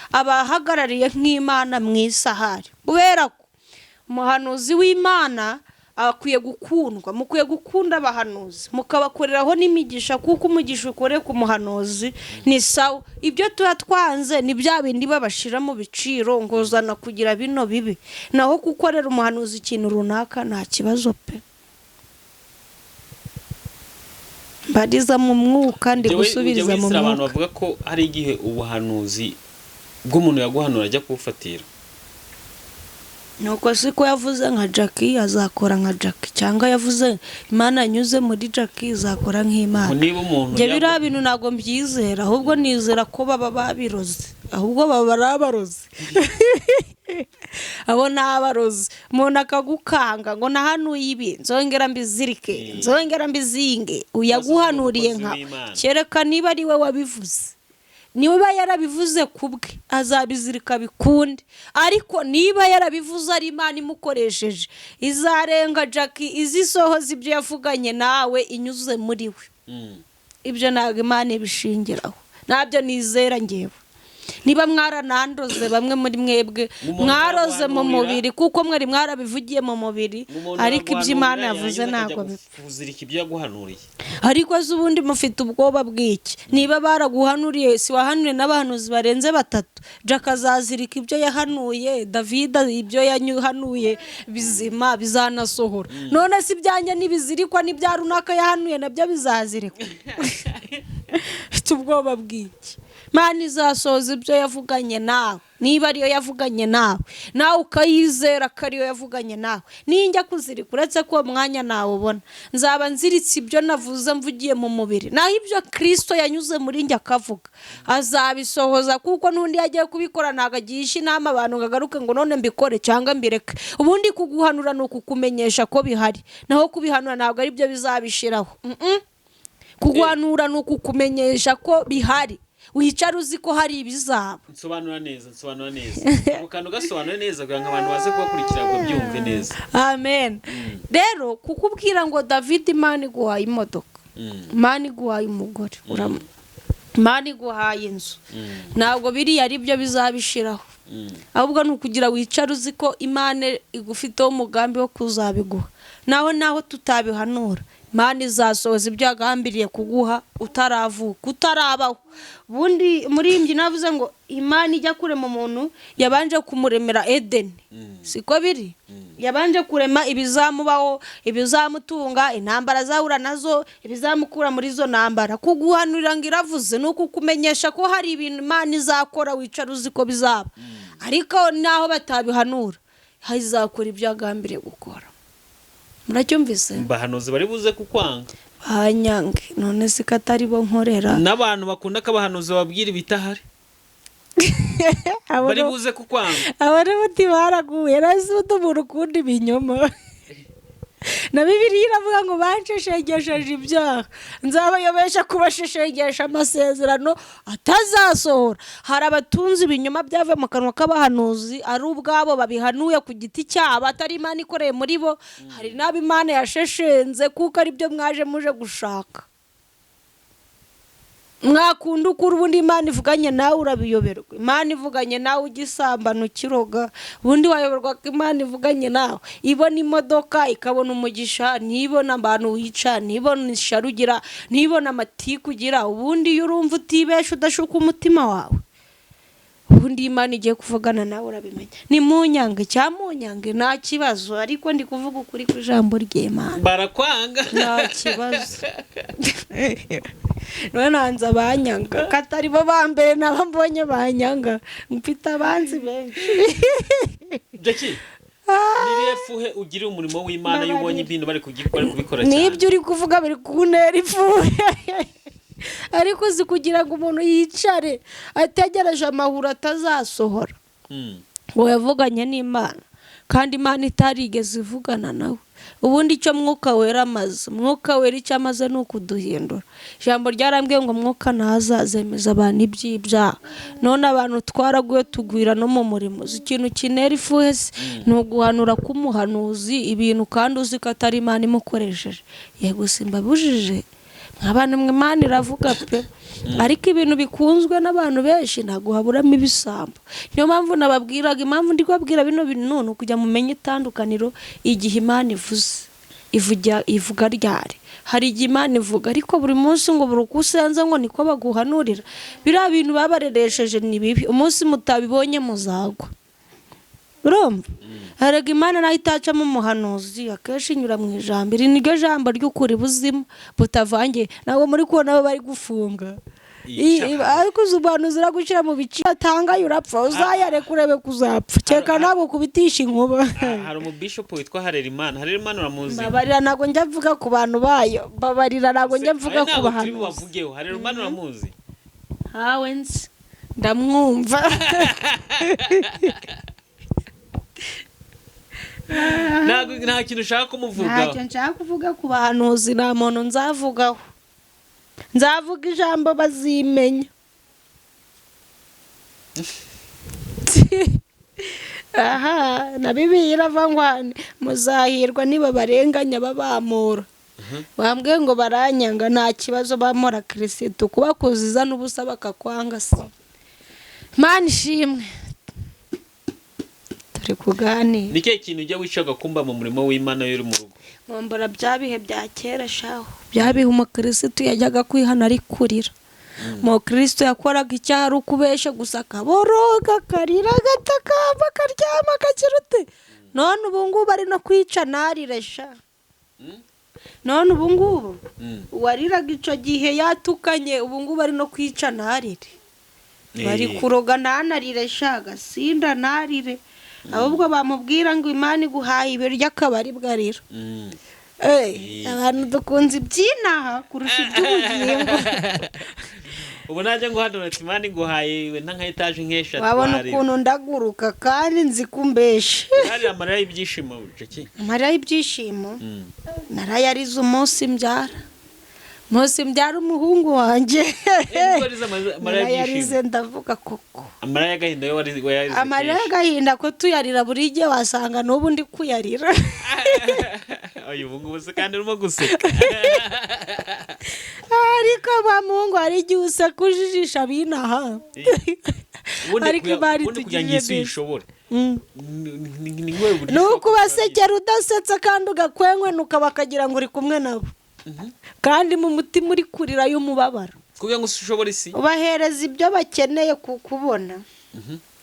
[SPEAKER 2] abahagarariye nk'Imana mu isahari, kubera ko umuhanuzi w'Imana akwiye gukundwa. Mukwiye gukunda abahanuzi, mukabakoreraho n'imigisha, kuko umugisha ukore ku muhanuzi ni sawa. Ibyo tuba twanze ni bya bindi babashyira mu biciro ngo uzana kugira bino bibi. Naho gukorera umuhanuzi ikintu runaka nta kibazo pe. Mbariza mu mwuka, ndi
[SPEAKER 1] Ujya
[SPEAKER 2] gusubiriza
[SPEAKER 1] ujya
[SPEAKER 2] mu
[SPEAKER 1] wizera abantu
[SPEAKER 2] mwuka.
[SPEAKER 1] bavuga ko hari igihe ubuhanuzi bw'umuntu yaguhanura ajya kubufatira?
[SPEAKER 2] Nuko siko yavuze nka Jackie, azakora nka Jackie, cyangwa yavuze Imana yanyuze muri Jackie, izakora nk'Imana.
[SPEAKER 1] Ngo niba umuntu
[SPEAKER 2] Njye biriya bintu ntabwo mbyizera, ahubwo nizera ko baba babiroze, ahubwo baba ari abarozi. Abo ni abarozi. Umuntu akagukanga ngo nahanuye ibi, nzongera mbizirike, nzongera mbizinge. Uyaguhanuriye
[SPEAKER 1] Umukozi
[SPEAKER 2] nka
[SPEAKER 1] w'Imana.
[SPEAKER 2] Kereka niba ari we wabivuze. Niba yarabivuze ku bwe, azabizirika bikunde, ariko niba yarabivuze ari Imana imukoresheje, izarenga Jackie, izisohoza ibyo yavuganye nawe inyuze muri we. Ibyo ntabwo Imana ibishingiraho, ntabyo nizera ngewe. Niba mwaranandoze bamwe muri mwebwe
[SPEAKER 1] Umuntu
[SPEAKER 2] mwaroze mu
[SPEAKER 1] araguhanurira.
[SPEAKER 2] mubiri, kuko mwari mwarabivugiye mu mubiri,
[SPEAKER 1] Umuntu
[SPEAKER 2] ariko ibyo Imana
[SPEAKER 1] araguhanurira,
[SPEAKER 2] yavuze
[SPEAKER 1] yarangiza
[SPEAKER 2] ntabwo
[SPEAKER 1] akajya
[SPEAKER 2] bipfa.
[SPEAKER 1] kuzirika ibyo yaguhanuriye.
[SPEAKER 2] Ariko se ubundi mufite ubwoba bw'iki? Niba baraguhanuriye, si wahanuriye n'abahanuzi barenze batatu? Jack azazirika ibyo yahanuye, David ibyo yahanuye bizima bizanasohora. None se ibyanjye ntibizirikwa, n'ibya runaka yahanuye nabyo bizazirikwa? Mfite ubwoba bw'iki? Imana izasohoza ibyo yavuganye nawe, niba ariyo yavuganye nawe, nawe ukayizera ko ariyo yavuganye nawe. Ninjya kuzirika, uretse ko uwo mwanya nawubona, nzaba nziritse ibyo navuze mvugiye mu mubiri, naho ibyo Kirisito yanyuze muri njye akavuga azabisohoza, kuko n'undi yagiye kubikora ntabwo agisha inama abantu ngo agaruke ngo none mbikore cyangwa mbireke. Ubundi kuguhanura ni ukukumenyesha ko bihari, naho kubihanura ntabwo ari byo bizabishiraho. Kuguhanura ni ukukumenyesha ko bihari, wicara uzi ko hari ibizaba.
[SPEAKER 1] Nsobanura neza, nsobanura neza, ako kantu gasobanure neza kugira ngo abantu baze kubakurikira ngo byumve neza.
[SPEAKER 2] Amen. Rero kukubwira ngo David, Imana iguhaye imodoka, Imana iguhaye umugore, Imana iguhaye inzu, ntabwo biriya ari byo bizabishiraho. Ahubwo ni ukugira wicare uzi ko Imana igufiteho umugambi wo kuzabiguha. Naho tutabihanura, Imana izasohoza ibyo yagambiriye kuguha utaravuka, utarabaho. Ubundi muri iyi mbyino navuze ngo Imana ijya kurema umuntu yabanje kumuremera Edeni, siko biri? Yabanje kurema ibizamubaho, ibizamutunga, intambara azahura nazo, ibizamukura muri izo ntambara. Kuguhanurira ngo iravuze ni ukukumenyesha ko hari ibintu Imana izakora, wicara uzi ko bizaba. Ariko naho batabihanura, izakora ibyo yagambiriye gukora. Muracyumvise?
[SPEAKER 1] Abahanuzi bari buze kukwanga.
[SPEAKER 2] Banyange, none se ko atari bo nkorera?
[SPEAKER 1] N'abantu bakunda ko abahanuzi bababwira ibitahari bari buze kukwanga.
[SPEAKER 2] Abo ni buti baraguye nasi umuntu ukunda ibinyoma. Na Bibiliya iravuga ngo bansheshegesheje ibyaha, nzabayobesha kubasheshegesha amasezerano atazasohora. Hari abatunze ibinyoma byavuye mu kanwa k'abahanuzi, ari ubwabo babihanuye ku giti cyabo, atari Imana ikoreye muri bo. Hari n'abo Imana yasheshenze kuko ari byo mwaje muje gushaka. Mwakunda ukuri, ubundi Imana ivuganye nawe urabiyoberwa. Imana ivuganye nawe ugisambana, ukiroga, ubundi wayoberwa ko Imana ivuganye nawe? Ibona imodoka, ikabona umugisha, ntibona abantu wica, ntibona ishyari ugira, ntibona amatiku ugira. Ubundi iyo urumva utibesha, udashuka umutima wawe, ubundi iyo Imana igiye kuvugana nawe urabimenya. Ni munyange cyangwa munyange nta kibazo, ariko ndi kuvuga ukuri ku ijambo ry'Imana.
[SPEAKER 1] Barakwanga.
[SPEAKER 2] Nta kibazo. None nanze abanyanga, ko atari bo ba mbere naba mbonye banyanga, mfite abanzi benshi.
[SPEAKER 1] Jackie, ni irihe fuhe ugira umurimo w'Imana iyo ubonye ibintu bari kubikora cyane?
[SPEAKER 2] N'ibyo uri kuvuga biri kuntera ifuhe, ariko uzi kugira ngo umuntu yicare ategereje amahuro atazasohora, ngo yavuganye n'Imana kandi Imana itarigeze ivugana nawe? Ubundi icyo Mwuka Wera amaze, Mwuka Wera icyo amaze ni ukuduhindura. Ijambo ryarambwiye ngo Mwuka ntazazemeza abantu iby'ibyaha. None abantu twaraguye, tugwira no mu murimo. Uzi ikintu kinera ifuhe se? Ni uguhanura k'umuhanuzi ibintu kandi uzi ko atari Imana imukoresheje. Yego, simbabujije nk'abantu mwe, Imana iravuga pe, ariko ibintu bikunzwe n'abantu benshi ntabwo haburamo ibisambo. Niyo mpamvu nababwiraga, impamvu ndi kubabwira bino bintu ni ukujya mumenye itandukaniro. Igihe Imana ivuze, ivuga ryari? Hari igihe Imana ivuga, ariko buri munsi ngo buri uko usenze ngo niko baguhanurira? Biriya bintu babareresheje ni bibi. Umunsi mutabibonye muzagwa. Urumva, erega Imana nayo itacamo umuhanuzi, akenshi inyura mu ijambo. Iri ni ryo jambo ry'ukuri buzima butavangiye. Ntabwo muri kubona abo bari gufunga? Ariko uzi umuhanuzi uragushyira mu bice atangaye, urapfa. Uzayareka urebe kuzapfa, kereka ntabwo kubitisha inkuba.
[SPEAKER 1] Hari umubishopu witwa Harerimana. Harerimana uramuzi?
[SPEAKER 2] Mbabarira, ntabwo njya mvuga ku bantu bayo. Mbabarira, ntabwo njya mvuga
[SPEAKER 1] Aya
[SPEAKER 2] ku
[SPEAKER 1] ntabwo turi
[SPEAKER 2] bahanuzi.
[SPEAKER 1] bubavugeho. Harerimana uramuzi?
[SPEAKER 2] Ntawe nzi, ndamwumva.
[SPEAKER 1] Ntabwo nta kintu ushaka kumuvugaho?
[SPEAKER 2] Ntacyo nshaka kuvuga ku bahanuzi. Nta muntu nzavugaho, nzavuga ijambo bazimenya. Aha na Bibiliya iravuga ngo muzahirwa niba barenganya babamura. Bambwiye ngo baranyanga, nta kibazo, bamora Kirisitu. Kubakuziza n'ubusa bakakwanga se? Mana ishimwe, turi kuganira.
[SPEAKER 1] Ni ikihe kintu ujya wica agakumba mu murimo w'Imana iyo uri mu rugo?
[SPEAKER 2] Nkumbura bya bihe bya kera shaho, bya bihe umukirisitu yajyaga kwihana ari kurira. Umukirisitu yakoraga icyaha ari ukubesha gusa, akaboroga, akarira, agatakamba, akaryama, akagira ute. None ubu ngubu ari no kwica ntarire sha. None ubu ngubu uwariraga icyo gihe yatukanye, ubu ngubu ari no kwica ntarire. Bari kuroga ntanarire sha, agasinda ntarire, ahubwo bamubwira ngo Imana iguhaye ibiryo akaba ari bwo arira. Abantu dukunze iby'inaha kurusha iby'ubugingo.
[SPEAKER 1] Ubu najya ngo hano ati Imana iguhaye wenda nka etaje nk'eshatu,
[SPEAKER 2] wabona
[SPEAKER 1] warira.
[SPEAKER 2] Ukuntu ndaguruka kandi nzi ko umbeshe.
[SPEAKER 1] Warira amarira y'ibyishimo, Jackie?
[SPEAKER 2] Amarira y'ibyishimo narayarize umunsi mbyara, umunsi mbyara umuhungu wanjye.
[SPEAKER 1] Nibwo warize amarira
[SPEAKER 2] Narayarize.
[SPEAKER 1] y'ibyishimo?
[SPEAKER 2] Ndavuga koko.
[SPEAKER 1] Amarira y'agahinda yo warize
[SPEAKER 2] Amarira
[SPEAKER 1] kenshi.
[SPEAKER 2] y'agahinda ko tuyarira buri gihe, wasanga n'ubu ndi kuyarira.
[SPEAKER 1] Oya, ubu ngubu se kandi urimo guseka.
[SPEAKER 2] Ariko ba muhungu, hari igihe useka ujijisha binaha.
[SPEAKER 1] Ubundi
[SPEAKER 2] Ariko Imana
[SPEAKER 1] ubundi kugira ngo
[SPEAKER 2] itugirire
[SPEAKER 1] isi
[SPEAKER 2] neza.
[SPEAKER 1] uyishobore, ni nk'ubu buryo
[SPEAKER 2] Ni
[SPEAKER 1] ushobora
[SPEAKER 2] ukubasekera udasetse kandi ugakwenkwenuka, bakagira ngo uri kumwe nabo, kandi mu mutima uri kurira y'umubabaro.
[SPEAKER 1] Kugira ngo ushobore isi.
[SPEAKER 2] Ubahereza ibyo bakeneye kukubona.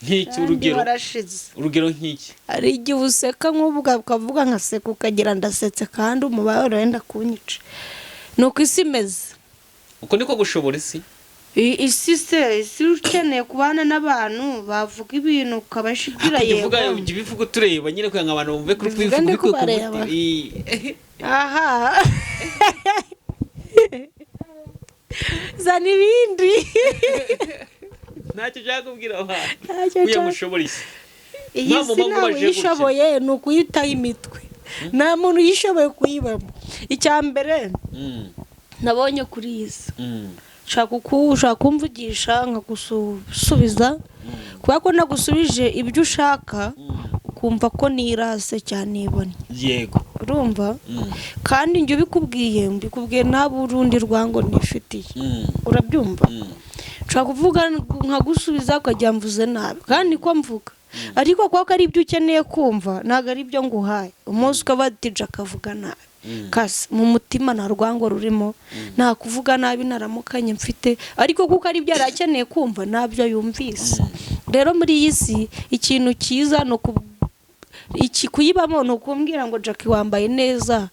[SPEAKER 1] Nk'iki?
[SPEAKER 2] Kandi
[SPEAKER 1] Urugero?
[SPEAKER 2] warashize.
[SPEAKER 1] Urugero nk'iki?
[SPEAKER 2] Hari igihe useka nk'ubu ukavuga nkaseka, ukagira ndasetse kandi umubabaro wenda kunyica. Ni uko isi imeze.
[SPEAKER 1] Uko niko gushobora isi.
[SPEAKER 2] Isi se, isi ukeneye kubana n'abantu bavuga ibintu ukabashigira.
[SPEAKER 1] Ujya
[SPEAKER 2] Yego.
[SPEAKER 1] uvuga, ujya ubivuga utureba nyine kugira ngo abantu bumve kuri
[SPEAKER 2] Bivuga
[SPEAKER 1] kubivuga
[SPEAKER 2] ndi
[SPEAKER 1] ubikuye ku
[SPEAKER 2] kubareba.
[SPEAKER 1] mutima.
[SPEAKER 2] Aha, zana ibindi.
[SPEAKER 1] Ntacyo ushaka kubwira abantu
[SPEAKER 2] Ntacyo
[SPEAKER 1] kugira ngo
[SPEAKER 2] nshaka.
[SPEAKER 1] ushobore isi?
[SPEAKER 2] Iyi
[SPEAKER 1] Impamvu
[SPEAKER 2] si
[SPEAKER 1] mba
[SPEAKER 2] ntawe
[SPEAKER 1] nkubajije gutya.
[SPEAKER 2] uyishoboye, ni ukuyitaho imitwe. Nta muntu uyishoboye kuyibamo. Icya mbere nabonye kuri iyi si, ushaka kumvugisha nkagusubiza, kubera ko nagusubije ibyo ushaka, ukumva ko nirase cyane ibone. Urumva? Kandi njye ubikubwiye, mbikubwiye nta burundi rwango nifitiye. Urabyumva? Nshobora kuvuga nkagusubiza ukagira mvuze nabi, kandi niko mvuga, ariko kuko ari ibyo ukeneye kumva, ntabwo ari ibyo nguhaye. Umunsi ukaba ati akavuga nabi kasi, mu mutima nta rwango rurimo, nta kuvuga nabi naramukanye mfite, ariko kuko ari ibyo yari akeneye kumva ntabyo yumvise. Rero muri iyi si ikintu cyiza ni iki kuyibamo, ni ukumbwira ngo Jackie wambaye neza,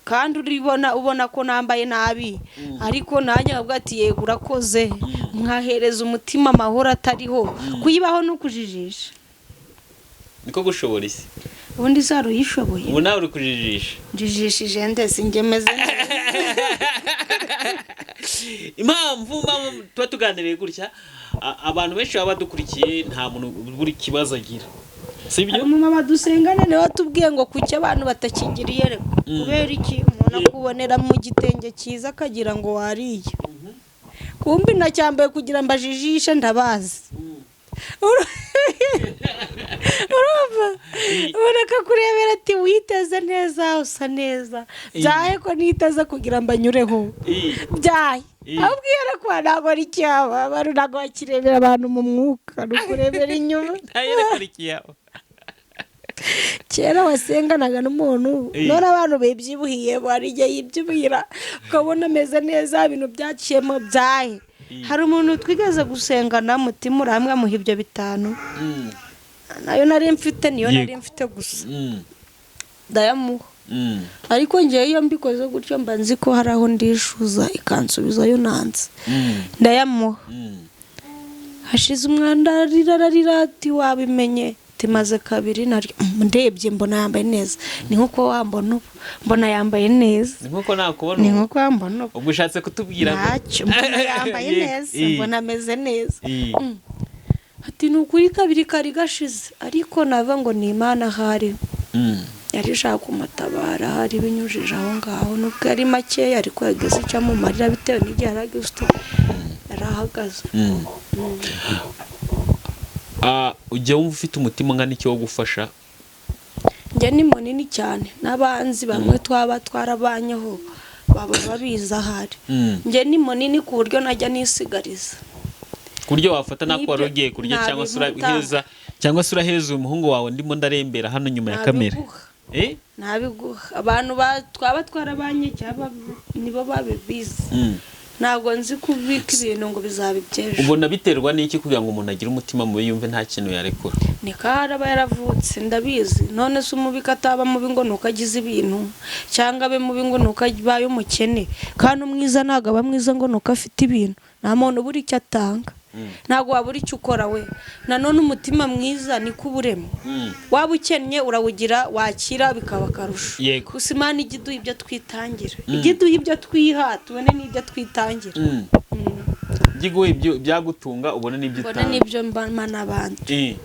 [SPEAKER 2] kandi uribona, ubona ko nambaye nabi, ariko nanjye nkavuga ati yego urakoze, nkahereza umutima amahoro atariho. Kuyibaho ni ukujijisha.
[SPEAKER 1] Niko gushobora isi.
[SPEAKER 2] Ubundi zari uyishoboye.
[SPEAKER 1] Ubu nawe uri kujijisha.
[SPEAKER 2] Njijishije ndetse njye meze neza.
[SPEAKER 1] Impamvu tuba tuganiriye gutya, abantu benshi baba badukurikiye, nta muntu buri kibazo agira, sibyo?
[SPEAKER 2] Umumama dusengana niwe watubwiye ngo kuki abantu batakigira iyerekwa? Kubera iki umuntu akubonera mu gitenge cyiza akagira ngo wariye, kumbi nacyambaye kugira ngo ajijishe? Ndabazi. Urumva, ureka kurebera ati witeze neza, usa neza. Byahe ko niteze kugira ngo anyureho? Byahe? Ahubwo iyerekwa ntabwo ari icyaba, abantu ntabwo bakirebera abantu mu mwuka, ni ukurebera inyuma.
[SPEAKER 1] Ntayerekana ikiyabo.
[SPEAKER 2] Kera wasenganaga n'umuntu. None abantu bibyibuhiye, hari igihe yibyibuhira ukabona ameze neza, ibintu byaciyemo. Byahe? Hari umuntu twigeze gusengana, mutima urahamwe, amuha ibyo 5. Nayo nari mfite, niyo nari mfite gusa, ndayamuha. Ariko ngewe iyo mbikoze gutyo mba nzi ko hari aho ndishuza ikansubizayo nanze. Ndayamuha. Hashize umwanda ararira, ararira ati wabimenye, timaze kabiri naryo. Ndebye mbona yambaye neza, ni nkuko wambona ubu, mbona yambaye neza.
[SPEAKER 1] Ni nkuko nakubona
[SPEAKER 2] Ni
[SPEAKER 1] ubu.
[SPEAKER 2] nkuko wambona ubu.
[SPEAKER 1] Ubwo ushatse kutubwira ngo
[SPEAKER 2] Ntacyo, mbona yambaye neza, mbona ameze neza. Ati ni ukuri kabiri kari gashize, ariko nava ngo ni Imana ahari yari ishaka kumutabara, hari binyujije aho ngaho, nubwo yari makeya ariko yagize icyo amumarira bitewe n'igihe yari ageze, yari ahagaze.
[SPEAKER 1] Ujya wumva ufite umutima ungana iki wo gufasha?
[SPEAKER 2] Njye ni munini cyane, n'abanzi bamwe twaba twarabanyeho baba babizi ahari. Njye ni munini ku buryo najya nisigariza.
[SPEAKER 1] Ku buryo wafata nako
[SPEAKER 2] Nibyo,
[SPEAKER 1] wari ugiye kurya, cyangwa se
[SPEAKER 2] ntabimutanga.
[SPEAKER 1] uraheza, cyangwa se uraheza uyu muhungu wawe ndimo ndarembera hano nyuma ya kamera.
[SPEAKER 2] Ntabiguha.
[SPEAKER 1] Eh?
[SPEAKER 2] Ntabiguha. Abantu twaba twarabanye cyangwa nibo babibizi. Ntabwo nzi kubika ibintu ngo bizaba iby'ejo.
[SPEAKER 1] Ubona biterwa n'iki kugira ngo umuntu agire umutima mubi, yumve nta kintu yarekura?
[SPEAKER 2] Ni ko aba yaravutse, ndabizi. None se umubi ko ataba mubi ngo nuko agize ibintu, cyangwa abe mubi ngo nuko abaye umukene? Kandi umwiza ntabwo aba mwiza ngo nuko afite ibintu. Nta muntu ubura icyo atanga, ntabwo wabura icyo ukora we. Nanone umutima mwiza niko uba uremwe. Waba ukennye urawugira, wakira bikaba akarusho. Gusa Imana ijya iduha ibyo twitangira, ijya iduha ibyo twiha, tubone n'ibyo twitangira.
[SPEAKER 1] Ijya iguha ibyo byagutunga, ubone n'ibyo
[SPEAKER 2] Mbone
[SPEAKER 1] utanga.
[SPEAKER 2] n'ibyo mba n'abandi.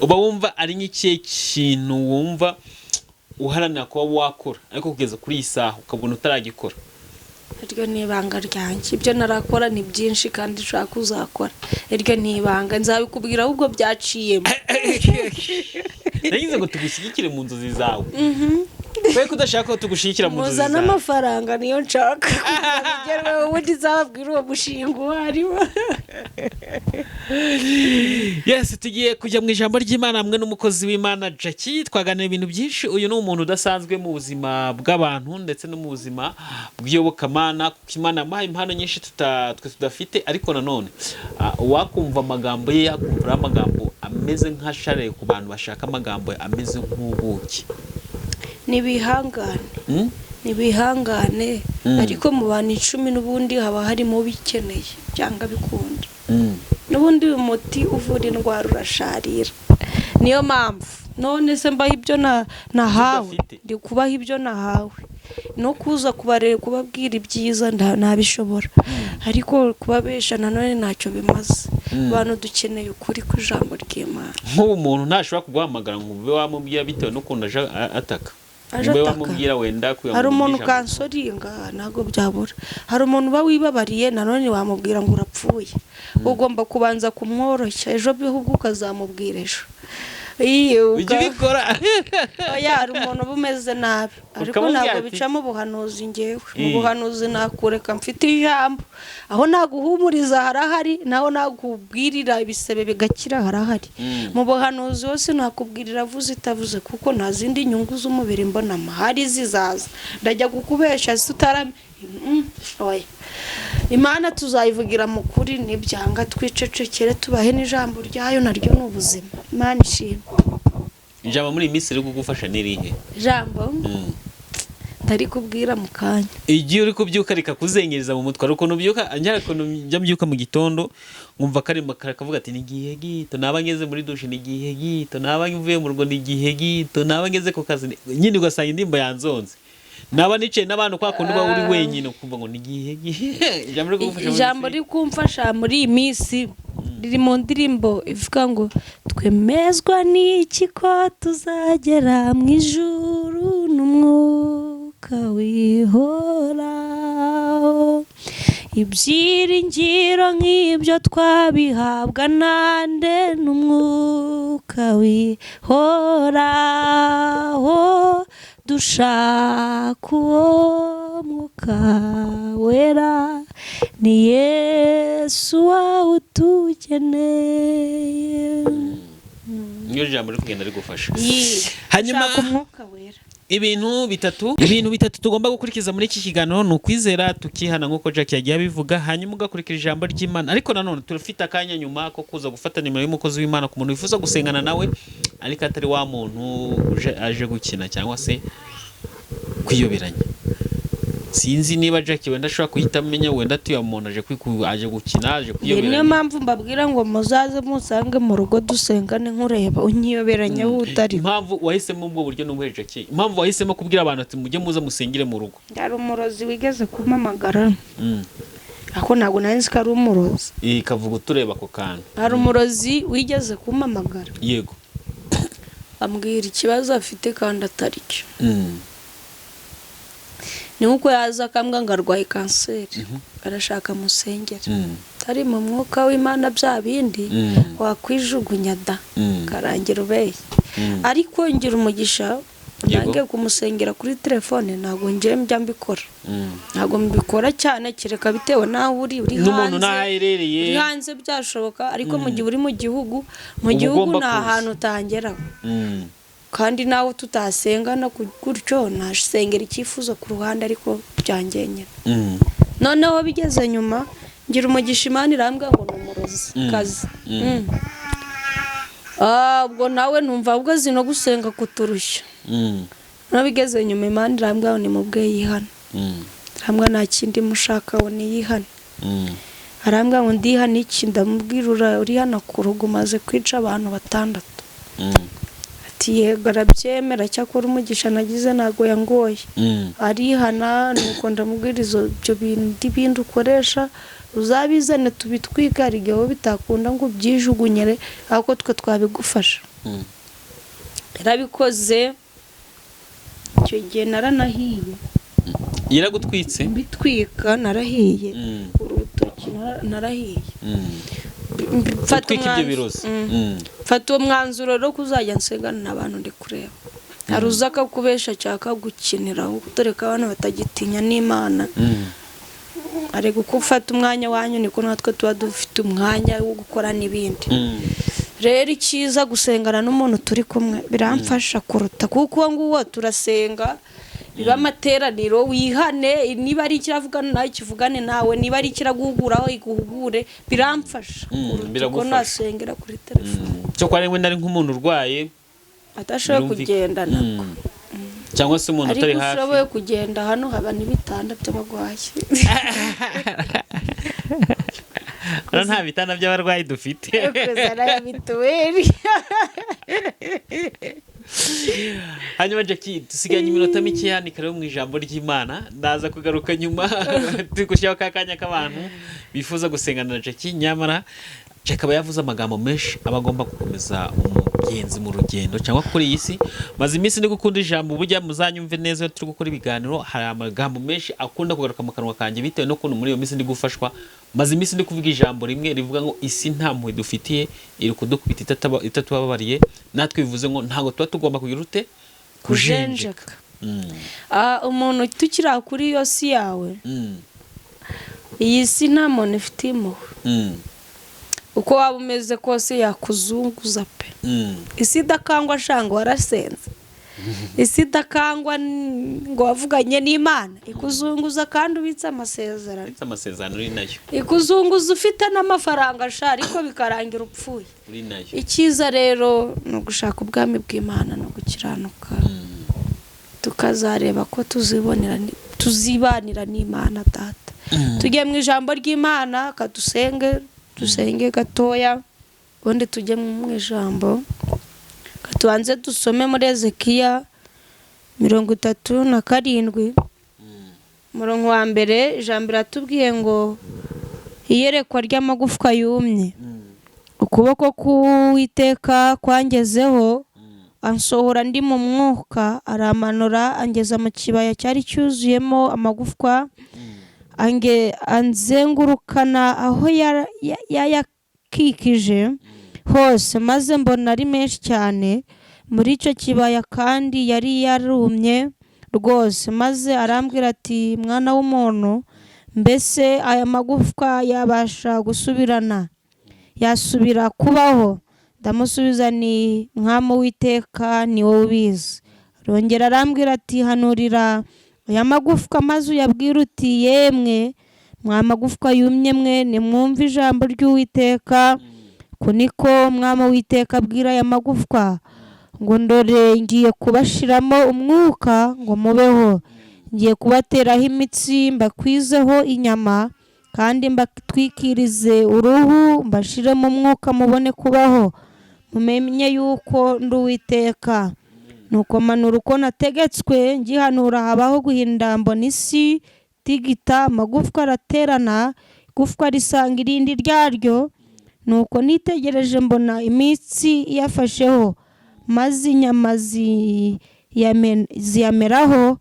[SPEAKER 1] Uba wumva ari nk'ikihe kintu wumva uharanira kuba wakora, ariko kugeza kuri iyi saha ukabona utaragikora?
[SPEAKER 2] Iryo ni ibanga ryanjye. Ibyo narakora ni byinshi kandi nshaka kuzakora. Iryo ni ibanga, nzabikubwira ahubwo byaciyemo.
[SPEAKER 1] Nagize ngo tugushyigikire mu nzozi zawe. Kubera ko udashaka ko tugushyigikira mu nzozi
[SPEAKER 2] Muzane
[SPEAKER 1] zawe.
[SPEAKER 2] amafaranga, niyo nshaka kugira ngo bigerweho, ubundi nzababwira uwo mushinga uwo ari wo.
[SPEAKER 1] Yes, tugiye kujya mu ijambo ry'Imana hamwe n'umukozi w'Imana Jackie. Twaganira ibintu byinshi. Uyu ni umuntu udasanzwe mu buzima bw'abantu ndetse no mu buzima bw'iyobokamana, kuko Imana yamuhaye impano nyinshi twe tudafite. Ariko nanone uwakumva amagambo ye yakumva ari amagambo ameze nk'asharire ku bantu bashaka amagambo ameze nk'ubuki.
[SPEAKER 2] Nibihangane. Nibihangane. Ariko mu bantu 10 n'ubundi haba harimo ubikeneye byanga bikunda. N'ubundi uyu muti uvura indwara urasharira, niyo mpamvu none se mbaho ibyo nahawe.
[SPEAKER 1] Udafite.
[SPEAKER 2] Ndi kubaha ibyo nahawe no kuza kubareba, kubabwira ibyiza nabishobora, ariko kubabesha nanone ntacyo bimaze. Abantu dukeneye ukuri kw'ijambo ry'Imana.
[SPEAKER 1] Nk'ubu umuntu ntashobora kuguhamagara ngo ube wamubwira bitewe n'ukuntu aje ataka?
[SPEAKER 2] Aje
[SPEAKER 1] Ube
[SPEAKER 2] ataka.
[SPEAKER 1] wamubwira wenda kugira ngo
[SPEAKER 2] Hari umuntu
[SPEAKER 1] umubwire ijambo.
[SPEAKER 2] ukansoringa, ntabwo byabura. Hari umuntu uba wibabariye, nanone wamubwira ngo urapfuye? Ugomba kubanza kumworoshya, ejo ahubwo ukazamubwira ejo. Iyo
[SPEAKER 1] Ujya ubikora?
[SPEAKER 2] Oya, hari umuntu uba umeze nabi, ariko
[SPEAKER 1] Ukamubwira
[SPEAKER 2] ntabwo bicamo ubuhanuzi. Ngewe mu buhanuzi nakureka, mfite ijambo. Aho naguhumuriza harahari, naho nakubwirira ibisebe bigakira harahari. Mu buhanuzi hose nakubwirira avuze itavuze, kuko nta zindi nyungu z'umubiri mbonamo. Hari zizaza ndajya kukubesha tutarame. Oya, Imana tuzayivugira mu kuri, nibyanga twicecekere, tubahe n'ijambo ryayo, naryo ni ubuzima. Imana ishimwe.
[SPEAKER 1] Ijambo muri iyi minsi riri kugufasha ni irihe?
[SPEAKER 2] Ijambo ndari kubwira mu kanya.
[SPEAKER 1] Igihe uri kubyuka rikakuzengereza mu mutwe, hari ukuntu ubyuka, njye hari ukuntu njya mbyuka mu gitondo nkumva karimo karakavuga ati: "Ni igihe gito." Naba ngeze muri dushe, ni igihe gito. Naba mvuye mu rugo, ni igihe gito. Naba ngeze ku kazi, nyine ugasanga indirimbo yanzonze. Naba nicaye n'abantu, kwa kundi uba uri wenyine, ukumva ngo ni igihe gihe. Ijambo riri kugufasha muri
[SPEAKER 2] Ijambo
[SPEAKER 1] iyi
[SPEAKER 2] riri kumfasha muri iyi minsi riri mu ndirimbo ivuga ngo: "Twemezwa n'iki ko tuzagera mu ijuru n'umwuka wihoraho? Ibyiringiro nk'ibyo twabihabwa nande n'umwuka wihoraho? Dushaka uwo mwuka wera, ni Yesu wawutugeneye."
[SPEAKER 1] Niyo jambo riri kugenda rigufasha.
[SPEAKER 2] Yi.
[SPEAKER 1] Hanyuma
[SPEAKER 2] Shaka umwuka wera.
[SPEAKER 1] Ibintu bitatu tugomba gukurikiza muri iki kiganiro ni ukwizera, tukihana nk'uko Jack yagiye abivuga, hanyuma ugakurikira ijambo ry'Imana. Ariko nanone turafite akanya nyuma ko kuza gufata nimero y'umukozi w'Imana ku muntu wifuza gusengana nawe, ariko atari wa muntu uje aje gukina cyangwa se kwiyoberanya. Sinzi niba Jack wenda ashobora guhita amenya wenda ati: "Uyu muntu aje gukina, aje
[SPEAKER 2] Iyi niyo
[SPEAKER 1] kwiyoberanya."
[SPEAKER 2] mpamvu mbabwira ngo muzaze musange mu rugo dusengane, nkureba unyiyoberanya aho utari.
[SPEAKER 1] Impamvu wahisemo ubwo buryo ni ubuhe, Jack? Impamvu wahisemo kubwira abantu ati: "Mujye muza musengere mu rugo"?
[SPEAKER 2] Hari umurozi wigeze kumpamagara, ariko ntabwo nari nzi ko ari umurozi.
[SPEAKER 1] Ikavuga utureba ako kantu.
[SPEAKER 2] Hari umurozi wigeze kumpamagara, ambwira ikibazo afite kandi atari cyo. Ni nk'uko yaza akambwira ngo arwaye kanseri, arashaka musengere. Atari mu mwuka w'Imana, bya bindi wakwijugunya da, karangira ubeshye. Ariko ngira umugisha. Ntangiye kumusengera kuri telefone, ntabwo njye njya mbikora. Ntabwo mbikora cyane, kereka bitewe n'aho uri
[SPEAKER 1] N'umuntu
[SPEAKER 2] hanze.
[SPEAKER 1] n'aho aherereye.
[SPEAKER 2] Uri hanze byashoboka, ariko mu gihe uri mu gihugu, mu
[SPEAKER 1] Uba
[SPEAKER 2] gihugu
[SPEAKER 1] ugomba
[SPEAKER 2] nta
[SPEAKER 1] kuza.
[SPEAKER 2] hantu utangeraho. Kandi nawe tutasengana gutyo, nasengera icyifuzo ku ruhande, ariko byanjye nyine. Noneho bigeze nyuma ngira umugisha, Imana irambwira ngo ni umurozi kazi. Ubwo nawe numva ubwo zino gusenga kuturushya. Noneho bigeze nyuma Imana irambwira ngo nimubwe yihana. Irambwira nta kindi mushaka ngo niyihane. Arambwira ngo ndihana iki? Ndamubwira urihana ku rugo umaze kwica abantu batandatu. Ati yego, arabyemera. Cyakora umugisha nagize ntabwo yangoye. Arihana, nuko ndamubwira izo ibyo bindi bindi ukoresha uzabizane tubitwike, hari igihe wowe bitakunda ngo ubyijugunyire, ariko twe twabigufasha. Yarabikoze, icyo gihe naranahiye.
[SPEAKER 1] Yaragutwitse?
[SPEAKER 2] Mbitwika narahiye. Urutoki narahiye. Mfata
[SPEAKER 1] Utwika ibyo birozi.
[SPEAKER 2] Mfata uwo mwanzuro rero kuzajya nsengana n'abantu ndi kureba. Hari uza akakubesha cyangwa akagukiniraho, dore ko abantu batagitinya n'Imana. Ariko uko ufata umwanya wanyu niko natwe tuba dufite umwanya wo gukora n'ibindi. Rero icyiza gusengana n'umuntu turi kumwe biramfasha kuruta, kuko uwo nguwo turasenga, biba amateraniro, wihane, niba ari ikiravugana nawe kivugane nawe, niba ari ikiraguhuguraho iguhugure, biramfasha kuruta uko
[SPEAKER 1] Biragufasha.
[SPEAKER 2] nasengera kuri telefone.
[SPEAKER 1] Cyo kwa rimwe nari nk'umuntu urwaye
[SPEAKER 2] adashoboye
[SPEAKER 1] birumvikana.
[SPEAKER 2] Kugenda nabwo.
[SPEAKER 1] Cyangwa se umuntu utari
[SPEAKER 2] Ariko
[SPEAKER 1] hafi.
[SPEAKER 2] ushoboye kugenda, hano haba n'ibitanda by'abarwayi.
[SPEAKER 1] Hano nta bitanda by'abarwayi dufite.
[SPEAKER 2] Kuzana ya mituweli.
[SPEAKER 1] Hanyuma Jackie, dusigaranye iminota mike, ni karibu mu ijambo ry'Imana. Ndaza kugaruka nyuma turi gushyiraho ka kanya k'abantu bifuza gusengana na Jackie. Nyamara Jackie aba yavuze amagambo menshi aba agomba gukomeza umugenzi mu rugendo cyangwa kuri iyi si. Maze iminsi ndi gukunda ijambo, bujya muzanyumve neza iyo turi gukora ibiganiro, hari amagambo menshi akunda kugaruka mu kanwa kanjye bitewe n'ukuntu muri iyo minsi ndi gufashwa. Maze iminsi ndi kuvuga ijambo rimwe rivuga ngo isi nta mpuhwe dufitiye, iri kudukubita itatubabariye. Natwe bivuze ngo ntabwo tuba tugomba kugira ute?
[SPEAKER 2] Kujenjeka. Umuntu tukiri aho kuri iyo si yawe, iyi si nta muntu ifitiye impuhwe. Uko waba umeze kose yakuzunguza pe. Isi idakangwa shanga warasenze, isi idakangwa ngo wavuganye n'Imana, ikuzunguza kandi ubitse amasezerano.
[SPEAKER 1] Uretse amasezerano uri nayo.
[SPEAKER 2] Ikuzunguza ufite n'amafaranga sha, ariko bikarangira upfuye.
[SPEAKER 1] Uri nayo.
[SPEAKER 2] Icyiza rero ni ugushaka ubwami bw'Imana no gukiranuka, tukazareba ko tuzibonera tuzibanira n'Imana Data. Tujye mu ijambo ry'Imana, kadusenge, dusenge gatoya, ubundi tujye mu ijambo. Tubanze dusome muri Ezekiya 37, umurongo wa mbere. Ijambo riratubwiye ngo iyerekwa ry'amagufwa yumye. Ukuboko k'Uwiteka kwangezeho, ansohora ndi mu mwuka, aramanura angeza mu kibaya cyari cyuzuyemo amagufwa, anzengurukana aho yayakikije hose, maze mbona ari menshi cyane muri icyo kibaya, kandi yari yarumye rwose. Maze arambwira ati: "Mwana w'umuntu, mbese aya magufwa yabasha gusubirana, yasubira kubaho?" Ndamusubiza ni: "Mwami Uwiteka, ni wowe ubizi." Arongera arambwira ati: "Hanurira aya magufwa maze uyabwire uti: 'Yemwe mwa magufwa yumye mwe, nimwumve ijambo ry'Uwiteka. Ku niko Mwami Uwiteka abwira aya magufwa ngo: Ndore ngiye kubashiramo umwuka ngo mubeho, ngiye kubateraho imitsi, mbakwizeho inyama, kandi mbatwikirize uruhu, mbashiremo umwuka mubone kubaho, mumenye yuko ndi Uwiteka.' Nuko manura uko nategetswe, ngihanura habaho guhinda, mbona isi tigita, amagufwa araterana, igufwa risanga irindi ryaryo. Nuko nitegereje mbona imitsi iyafasheho, maze inyama ziyameraho,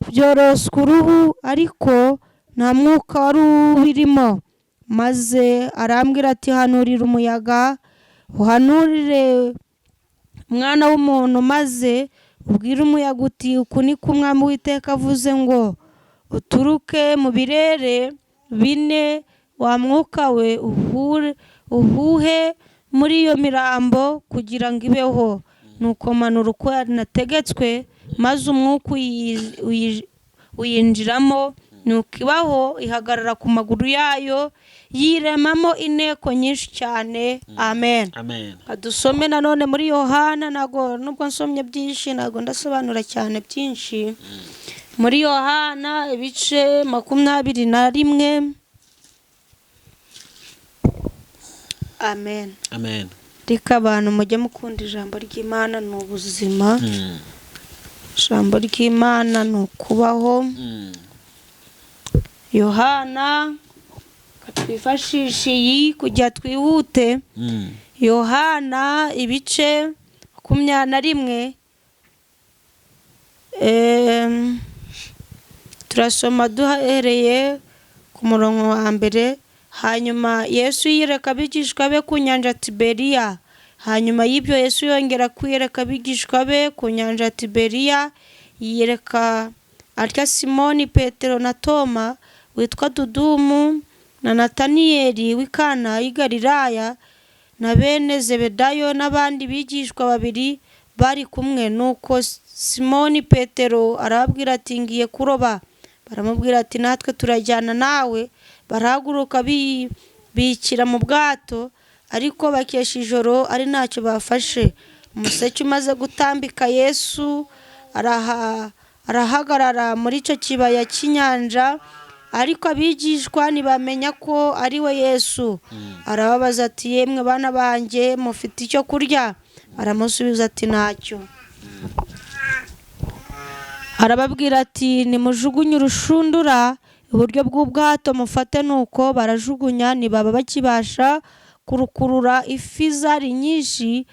[SPEAKER 2] byoroswa uruhu, ariko nta mwuka wari ubirimo. Maze arambwira ati: 'Hanurira umuyaga, uhanurire mwana w'umuntu, maze Ubwire umuyaga uti: 'Uku ni ko Umwami Uwiteka avuze ngo: Uturuke mu birere bine, wa mwuka we, uhuhe muri iyo mirambo kugira ngo ibeho.' Nuko manura uko nategetswe, maze umwuka uyinjiramo, nuko ibaho, ihagarara ku maguru yayo, yiremamo inteko nyinshi cyane. Amen.
[SPEAKER 1] Amen.
[SPEAKER 2] Dusome nanone muri Yohana. Ntabwo, nubwo nsomye byinshi, ntabwo ndasobanura cyane byinshi. Muri Yohana ibice 21. Amen.
[SPEAKER 1] Amen.
[SPEAKER 2] Reka abantu mujye mukunda ijambo ry'Imana, ni ubuzima. Ijambo ry'Imana ni ukubaho. Yohana, twifashishe iyi kugira twihute. Yohana ibice 21. Turasoma duhereye ku murongo wa mbere. Hanyuma Yesu yiyereka abigishwa be ku nyanja ya Tiberiya. Hanyuma y'ibyo Yesu yongera kwiyereka abigishwa be ku nyanja ya Tiberiya. Yiyereka atya: Simoni Petero na Toma witwa Dudumu na Nataniyeli w'i Kana y'i Galilaya na bene Zebedayo n'abandi bigishwa babiri bari kumwe. Nuko Simoni Petero arababwira ati: "Ngiye kuroba." Baramubwira ati: "Natwe turajyana nawe." Barahaguruka bikira mu bwato, ariko bakesha ijoro ari ntacyo bafashe. Umuseke umaze gutambika, Yesu arahagarara muri icyo kibaya cy'inyanja, ariko abigishwa ntibamenya ko ari we Yesu. Arababaza ati: "Yemwe bana banjye, mufite icyo kurya?" Aramusubiza ati: "Ntacyo." Arababwira ati: "Nimujugunye urushundura iburyo bw'ubwato mufate." Nuko barajugunya, ntibaba bakibasha kurukurura, ifi zari nyinshi,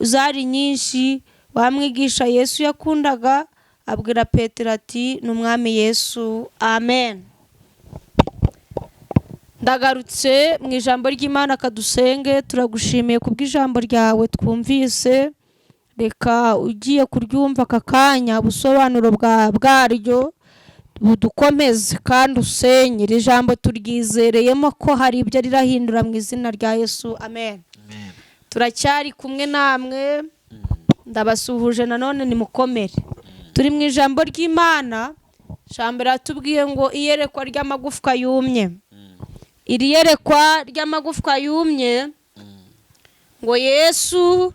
[SPEAKER 2] zari nyinshi. Wa mwigisha Yesu yakundaga abwira Petero ati: "Ni Umwami Yesu." Amen. Ndagarutse mu ijambo ry'Imana. Kadusenge. Turagushimiye kubw'ijambo ryawe twumvise. Reka ugiye kuryumva aka kanya, ubusobanuro bwaryo budukomeze kandi usenye. Iri jambo turyizereyemo ko hari ibyo rirahindura, mu izina rya Yesu, amen.
[SPEAKER 1] Amen.
[SPEAKER 2] Turacyari kumwe namwe, ndabasuhuje nanone, nimukomere. Turi mu ijambo ry'Imana. Ijambo riratubwiye ngo iyerekwa ry'amagufwa yumye. Iri yerekwa ry'amagufwa yumye, ngo Yesu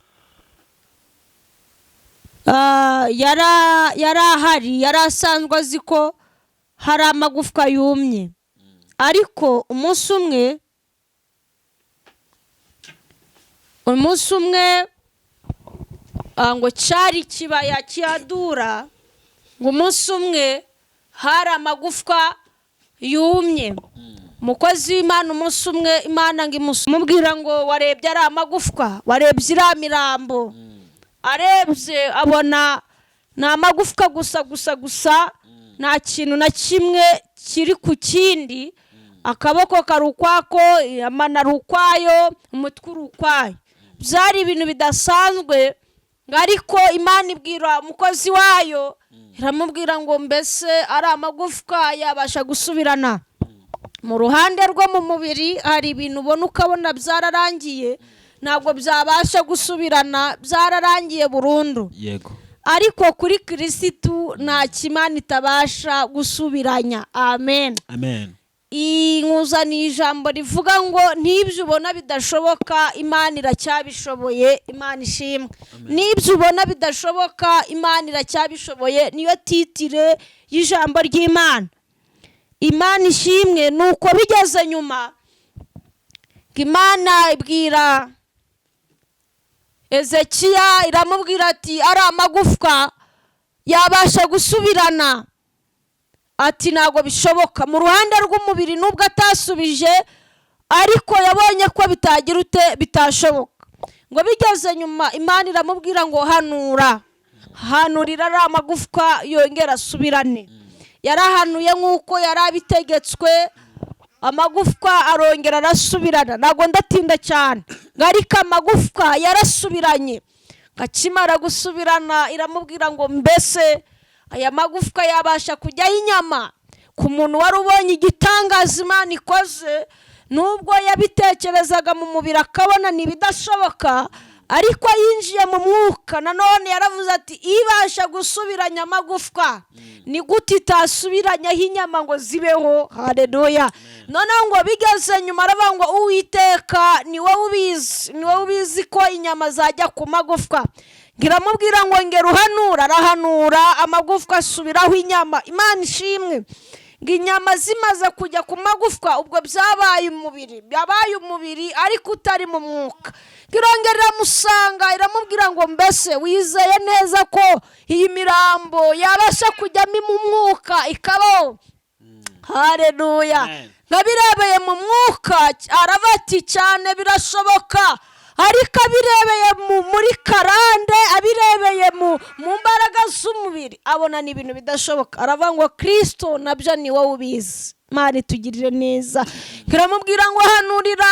[SPEAKER 2] yari ahari, yari asanzwe azi ko hari amagufwa yumye, ariko umunsi umwe ngo cyari ikibaya kiyadura, ngo umunsi umwe hari amagufwa yumye. Umukozi w'Imana, umunsi umwe Imana ngo imubwira ngo: "Warebye ari amagufwa? Warebye iriya mirambo?" Arebye abona ni amagufwa gusa gusa gusa, nta kintu na kimwe kiri ku kindi. Akaboko kari ukwako, amano ari ukwayo, umutwe uri ukwayo. Byari ibintu bidasanzwe. Ariko Imana ibwira umukozi wayo, iramubwira ngo: "Mbese ari amagufwa yabasha gusubirana?" Mu ruhande rwo mu mubiri hari ibintu ubona ukabona byararangiye, ntabwo byabasha gusubirana, byararangiye burundu. Ariko kuri Kirisitu nta kimana itabasha gusubiranya. Amen.
[SPEAKER 1] Amen.
[SPEAKER 2] Nkuzaniye ijambo rivuga ngo n'ibyo ubona bidashoboka, Imana iracyabishoboye. Imana ishimwe. N'ibyo ubona bidashoboka, Imana iracyabishoboye. Niyo titre y'ijambo ry'Imana. Imana ishimwe. Ni uko bigeze nyuma, ngo Imana ibwira Ezekiya, iramubwira ati: "Ari amagufwa yabasha gusubirana?" Ati: "Ntabwo bishoboka." Mu ruhande rw'umubiri, nubwo atasubije, ariko yabonye ko bitagira ute, bitashoboka. Ngo bigeze nyuma, Imana iramubwira ngo: "Hanura, hanurira ari amagufwa yongera asubirane." Yarahanuye nk'uko yari abitegetswe, amagufwa arongera arasubirana. Ntabwo ndatinda cyane, ngo ariko amagufwa yarasubiranye. Akimara gusubirana iramubwira ngo mbese aya magufwa yabasha kujyaho inyama? Ku muntu wari ubonye igitangaza Imana ikoze, nubwo yabitekerezaga mu mubiri akabona ni ibidashoboka, ariko yinjiye mu mwuka nanone yaravuze ati ibasha gusubiranya amagufwa, ni gute itasubiranyaho inyama ngo zibeho? Haleluya. Noneho ngo bigeze nyuma aravuga ngo Uwiteka ni wowe ubizi, ni wowe ubizi ko inyama zajya ku magufwa. Ngiramubwira ngo ngera uhanura, arahanura amagufwa asubiraho inyama. Imana ishimwe. Ngo inyama zimaze kujya ku magufwa, ubwo byabaye umubiri, byabaye umubiri ariko utari mu mwuka. Irongera iramusanga iramubwira ngo mbese wizeye neza ko iyi mirambo yabasha kujyamo mu mwuka ikabaho? Haleluya.
[SPEAKER 1] Amen.
[SPEAKER 2] Nkabirebeye mu mwuka arabati cyane birashoboka, ariko abirebeye muri karande, abirebeye mu mbaraga z'umubiri, abona ni ibintu bidashoboka. Aravuga ngo Kristo nabyo ni wowe ubizi. Imana itugirire neza. Iramubwira ngo hanurira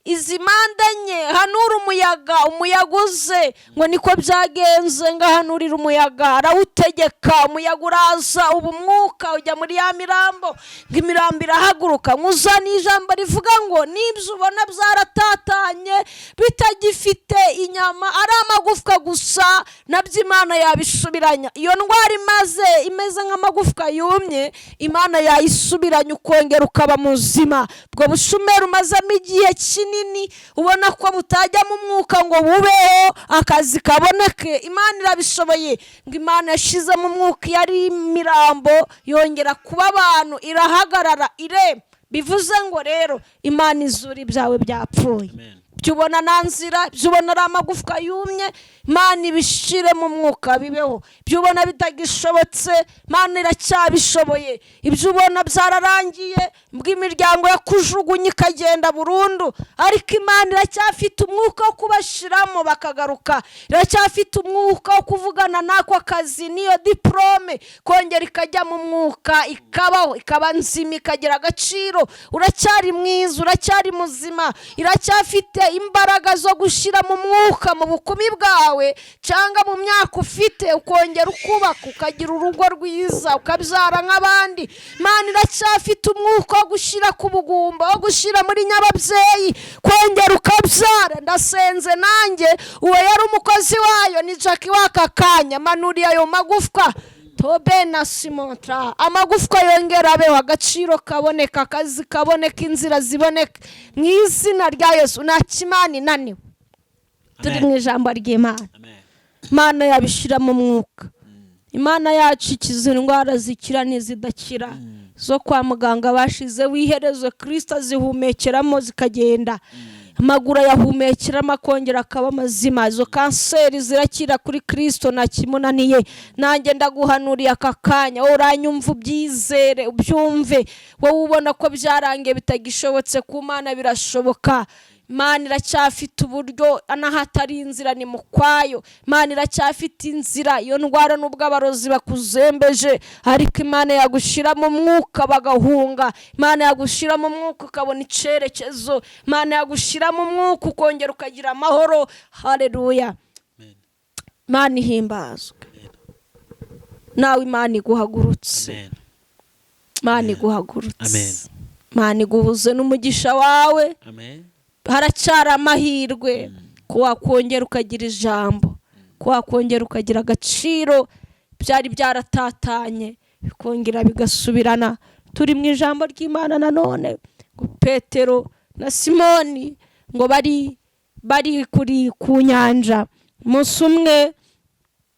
[SPEAKER 2] izi mpande enye, hanura umuyaga, umuyaga uze. Ngo niko byagenze, ngo ahanurira umuyaga, arawutegeka, umuyaga uraza, uba umwuka ujya muri ya mirambo, ngo imirambo irahaguruka. Nkuzaniye ijambo rivuga ngo n'ibyo ubona byaratatanye bitagifite inyama, ari amagufwa gusa, nabyo Imana yabisubiranya. Iyo ndwara imaze imeze nk'amagufwa yumye, Imana yayisubiranya ukongera ukaba muzima. Ubwo bushomeri umazemo igihe kinini ubona ko butajyamo umwuka ngo bubeho, akazi kaboneke, Imana irabishoboye. Ngo Imana yashizemo umwuka, iyo ari imirambo yongera kuba abantu, irahagarara irema. Bivuze ngo rero Imana izura ibyawe byapfuye.
[SPEAKER 1] Amen.
[SPEAKER 2] Ibyo ubona nta nzira, ibyo ubona ari amagufwa yumye, Imana ibishire mu mwuka bibeho. Ibyo ubona bitagishobotse, Imana iracyabishoboye. Ibyo ubona byararangiye, bw'imiryango yakujugunye ikagenda burundu, ariko Imana iracyafite umwuka wo kubashiramo bakagaruka. Iracyafite umwuka wo kuvugana n'ako kazi n'iyo diplome, kongera ikajya mu mwuka, ikabaho, ikaba nzima, ikagira agaciro. Uracyari mwiza, uracyari muzima. Iracyafite imbaraga zo gushyira mu mwuka mu bukumi bwawe cyangwa mu myaka ufite, ukongera ukubaka, ukagira urugo rwiza, ukabyara nk'abandi. Imana iracyafite umwuka wo gushyira ku bugumba, wo gushyira muri nyababyeyi, kongera ukabyara. Ndasenze nanjye, uwo yari umukozi wayo ni Jackie w'aka kanya, manuriye ayo magufwa tobe na simontra, amagufwa yongera abeho, agaciro kaboneka, akazi kaboneka, inzira ziboneka mu izina rya Yesu. Nta kimana inaniwe. Turi
[SPEAKER 1] Amen.
[SPEAKER 2] mu ijambo ry'Imana.
[SPEAKER 1] Amen.
[SPEAKER 2] Imana yabishyira mu mwuka. Imana yacu ikiza indwara zikira n'izidakira, zo kwa muganga bashizeho iherezo, Kristo azihumekeramo zikagenda, amaguru ayahumekeramo akongera akaba mazima. Izo kanseri zirakira kuri Kristo, nta kimunaniye. Nanjye ndaguhanuriye aka kanya, wowe uranyumva ubyizere, ubyumve. Wowe ubona ko byarangiye bitagishobotse, ku Mana birashoboka. Imana iracyafite uburyo, n'ahatari inzira ni mu kwayo. Imana iracyafite inzira. Iyo ndwara nubwo abarozi bakuzembeje, ariko Imana yagushyira mu mwuka bagahunga. Imana yagushyira mu mwuka ukabona icyerekezo. Imana yagushyira mu mwuka ukongera ukagira amahoro. Haleluya.
[SPEAKER 1] Amen.
[SPEAKER 2] Imana ihimbazwe. Nawe Imana iguhagurutse.
[SPEAKER 1] Amen.
[SPEAKER 2] Imana iguhagurutse.
[SPEAKER 1] Amen.
[SPEAKER 2] Imana iguhuze n'umugisha wawe.
[SPEAKER 1] Amen.
[SPEAKER 2] Haracyari amahirwe ko wakongera ukagira ijambo, ko wakongera ukagira agaciro. Byari byaratatanye bikongera bigasubirana. Turi mu ijambo ry'Imana nanone, ngo Petero na Simoni ngo bari bari kuri ku nyanja. Umunsi umwe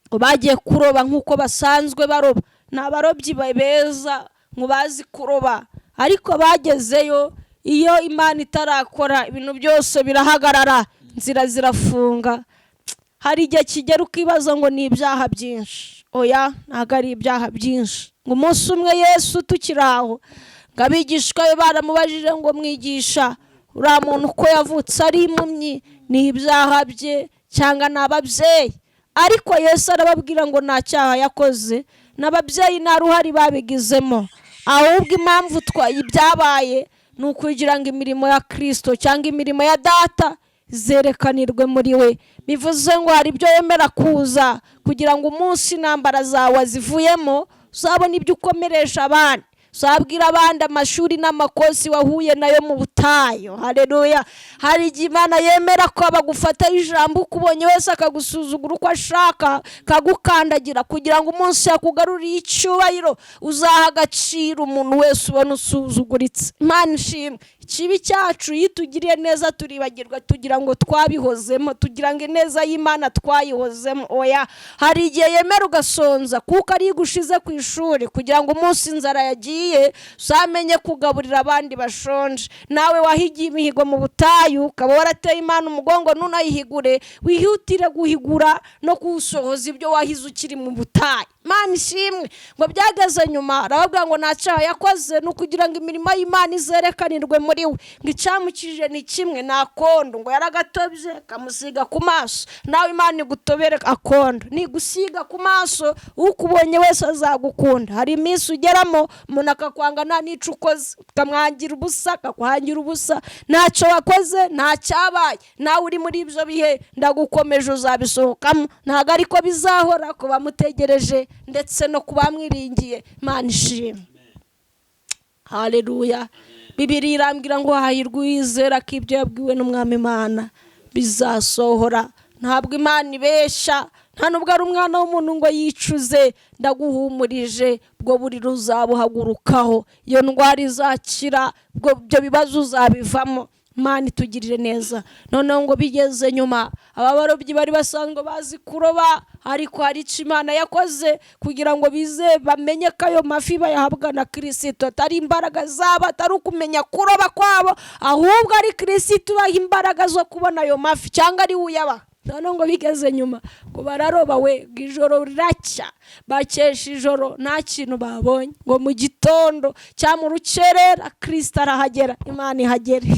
[SPEAKER 2] ngo bagiye kuroba nk'uko basanzwe baroba, ni abarobyi beza ngo bazi kuroba, ariko bagezeyo iyo Imana itarakora ibintu byose birahagarara, inzira zirafunga. Hari igihe kigera ukibaza ngo ni ibyaha byinshi. Oya, ntabwo ari ibyaha byinshi. Ngo umunsi umwe Yesu tukiri aho, ngo abigishwa be baramubajije ngo mwigisha, uriya muntu uko yavutse ari impumyi, ni ibyaha bye cyangwa ni ababyeyi? Ariko Yesu arababwira ngo nta cyaha yakoze, n'ababyeyi nta ruhare babigizemo, ahubwo impamvu ibyabaye ni ukugira ngo imirimo ya Kristo cyangwa imirimo ya data zerekanirwe muri we. Bivuze ngo hari ibyo yemera kuza kugira ngo umunsi intambara zawe zivuyemo uzabone ibyo ukomeresha abandi, uzabwira abandi amashuri n'amakosi wahuye nayo mu butayu. Haleluya. Hari igihe Imana yemera ko bagufataho ijambo, ukubonye wese akagusuzugura uko ashaka, akagukandagira, kugira ngo umunsi yakugaruriye icyubahiro uzaha agaciro umuntu wese ubona usuzuguritse. Imana ishimwe. Ikibi cyacu iyo itugiriye neza turibagirwa, tugira ngo twabihozemo, tugira ngo ineza y'Imana twayihozemo. Oya, hari igihe yemera ugasonza kuko ari igushize ku ishuri, kugira ngo umunsi inzara yagiye uzamenye kugaburira abandi bashonje. Nawe wahigiye imihigo mu butayu, ukaba warateye Imana umugongo, ntunayihigure, wihutire guhigura no kuwusohoza ibyo wahize ukiri mu butayu. Imana ishimwe. Ngo byageze nyuma arababwira ngo nta cyaha yakoze, ni ukugira ngo imirimo y'Imana izerekanirwe muri we. Ngo icyamukijije ni kimwe, ni akondo. Ngo yaragatobye kamusiga ku maso. Nawe Imana igutobere akondo, nigusiga ku maso ukubonye wese azagukunda. Hari iminsi ugeramo umuntu akakwanga nta n'icyo ukoze, ukamwangira ubusa, akakwangira ubusa, ntacyo wakoze, nta cyabaye. Nawe uri muri ibyo bihe ndagukomeje, uzabisohokamo. Ntabwo ariko bizahora ku bamutegereje ndetse no ku bamwiringiye. Imana ishimwe. Haleluya. Bibiliya irambwira ngo hahirwa uwizera ko ibyo yabwiwe n'Umwami Imana bizasohora. Ntabwo Imana ibeshya, nta nubwo ari umwana w'umuntu ngo yicuze. Ndaguhumurije, ubwo buriri uzabuhagurukaho, iyo ndwara izakira, ibyo bibazo uzabivamo. Imana itugirire neza. Noneho ngo bigeze nyuma, aba barobyi bari basanzwe bazi kuroba, ariko hari icyo Imana yakoze kugira ngo bize bamenye ko ayo mafi bayahabwa na Kirisito, atari imbaraga zabo, atari ukumenya kuroba kwabo, ahubwo ari Kirisito ubaha imbaraga zo kubona ayo mafi, cyangwa ari we uyabaha. Noneho ngo bigeze nyuma ngo bararoba we, ngo ijoro riracya, bakesha ijoro nta kintu babonye. Ngo mu gitondo cyangwa mu rukerera Kirisito arahagera. Imana ihagere.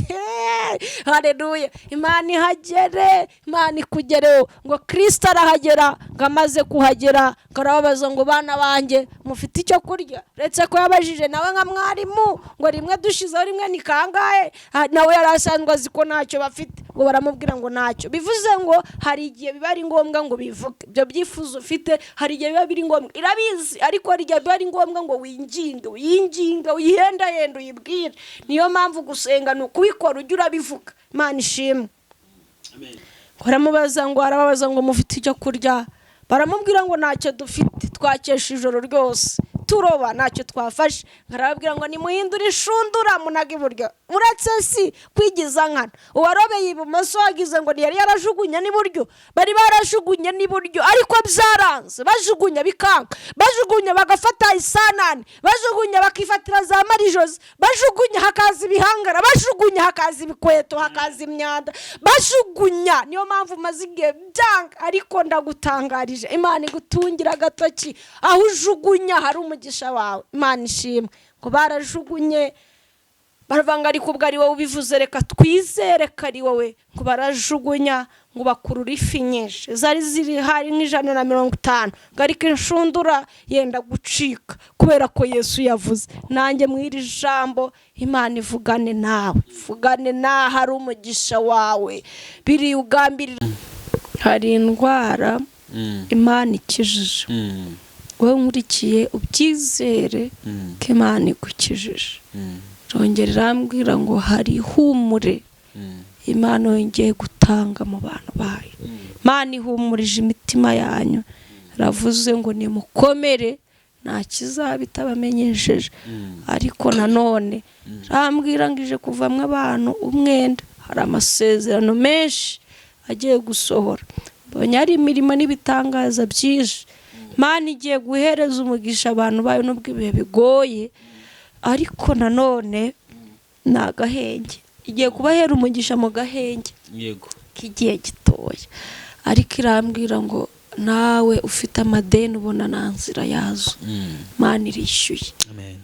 [SPEAKER 2] Haleluya. Imana ihagere, Imana ikugereho. Ngo Kirisito arahagera, ngo amaze kuhagera ngo arababaza ngo bana banjye mufite icyo kurya? Uretse ko yabajije nawe nka mwarimu ngo rimwe dushizeho rimwe ni kangahe? Nawe yari asanzwe azi ko ntacyo bafite. Ngo baramubwira ngo ntacyo. Bivuze ngo hari igihe biba ari ngombwa ngo bivuge ibyo byifuzo ufite, hari igihe biba biri ngombwa, irabizi, ariko hari igihe biba ari ngombwa ngo winginge, uyinginge, uyihendahende, uyibwire. Niyo mpamvu gusenga ni ukubikora, ujye urabivuga. Imana ishimwe. Baramubaza ngo, arababaza ngo mufite icyo kurya? Baramubwira ngo ntacyo dufite, twakesha ijoro ryose turoba ntacyo twafashe. Arababwira ngo nimuhindure inshundura munaga iburyo. Uretse si kwigiza nkana, uwarobeye ibumoso wagize ngo ntiyari yarajugunya n'iburyo, bari barajugunye n'iburyo, ariko byaranze, bajugunya bikanga, bajugunya bagafata isanani, bajugunya bakifatira za marijosi, bajugunya hakaza ibihangara, bajugunya hakaza ibikweto, hakaza imyanda, bajugunya. Niyo mpamvu umaze igihe byanga, ariko ndagutangarije, Imana igutungira agatoki aho ujugunya hari umugisha wawe. Imana ishimwe. Ngo barajugunye baravanga, ariko ubwo ari wowe ubivuze reka twizere ko ari wowe. Ngo barajugunya, ngo bakurura ifi nyinshi zari ziri hari nka 150, ngo ariko inshundura yenda gucika kubera ko Yesu yavuze. Nanjye mu iri jambo Imana ivugane nawe, ivugane nawe, hari umugisha wawe biri ugambirira. Hari indwara Imana ikijije, wowe nkurikiye ubyizere ko Imana igukijije. Rongera irambwira ngo hari ihumure Imana yongeye gutanga mu bantu bayo. Imana ihumurije imitima yanyu, iravuze ngo nimukomere, nta kizaba itabamenyesheje. Ariko nanone irambwira ngo ije kuvamo abantu umwenda, hari amasezerano menshi agiye gusohora. Mbonye hari imirimo n'ibitangaza byinshi. Imana igiye guhereza umugisha abantu bayo nubwo ibihe bigoye, ariko nanone ni agahenge. Igiye kubahera umugisha mu gahenge k'igihe gitoya. Ariko irambwira ngo nawe ufite amadeni ubona nta nzira yazo, Imana irishyuye.
[SPEAKER 1] Amen.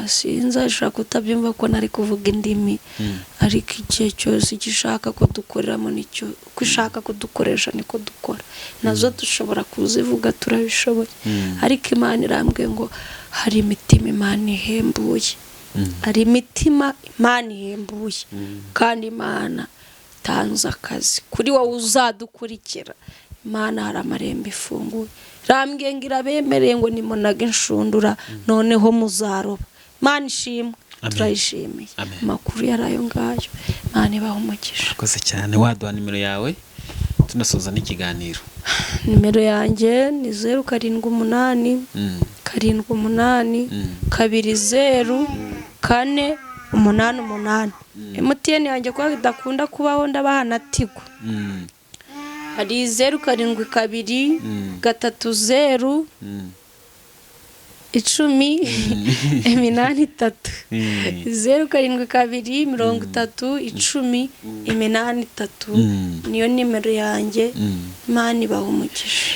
[SPEAKER 2] Sinzi, ashobora kutabyumva ko nari kuvuga indimi, ariko igihe cyose icyo ishaka ko dukoreramo nicyo, uko ishaka kudukoresha niko dukora, nazo dushobora kuzivuga, turabishoboye. Ariko Imana irambwiye ngo hari imitima Imana ihembuye, hari imitima Imana ihembuye, kandi Imana Itanze akazi kuri wowe uzadukurikira. Imana hari amarembo ifunguye, rambwiye ngo irabemereye ngo nimunaga inshundura, noneho muzaroba. Imana ishimwe.
[SPEAKER 1] Amen.
[SPEAKER 2] Turayishimiye.
[SPEAKER 1] Amen.
[SPEAKER 2] Amakuru yari ayo ngayo. Imana ibaha umugisha.
[SPEAKER 1] Urakoze cyane. Waduha nimero yawe tunasoza n'ikiganiro?
[SPEAKER 2] Nimero yanjye ni 078 78 20 4 8 8. MTN yanjye kuko idakunda kubaho, ndabaha na Tigo. Hari 072 30 10 83. 072 30 10 83 niyo nimero yanjye. Imana ibaha umugisha.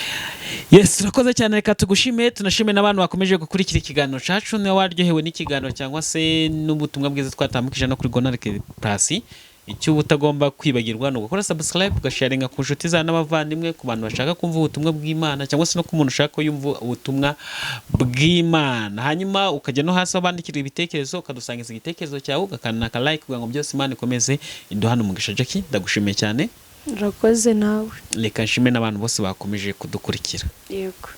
[SPEAKER 1] Yes, turakoze cyane. Reka tugushime, tunashime n'abantu bakomeje gukurikira ikiganiro cacu. Niba waryohewe n'ikiganiro cyangwa se n'ubutumwa bwiza twatambukije no kuri Gonarike Plus, icyo uba utagomba kwibagirwa ni ugukora subscribe, ugasharinga ku nshuti zawe n'abavandimwe, ku bantu bashaka kumva ubutumwa bw'Imana, cyangwa se no ku muntu ushaka ko yumva ubutumwa bw'Imana. Hanyuma ukajya no hasi aho bandikira ibitekerezo, ukadusangiza igitekerezo cyawe, ugakanda aka like, kugira ngo byose Imana ikomeze iduhane umugisha. Jackie, ndagushimiye cyane.
[SPEAKER 2] Urakoze nawe.
[SPEAKER 1] Reka nshime n'abantu bose bakomeje kudukurikira.
[SPEAKER 2] Yego.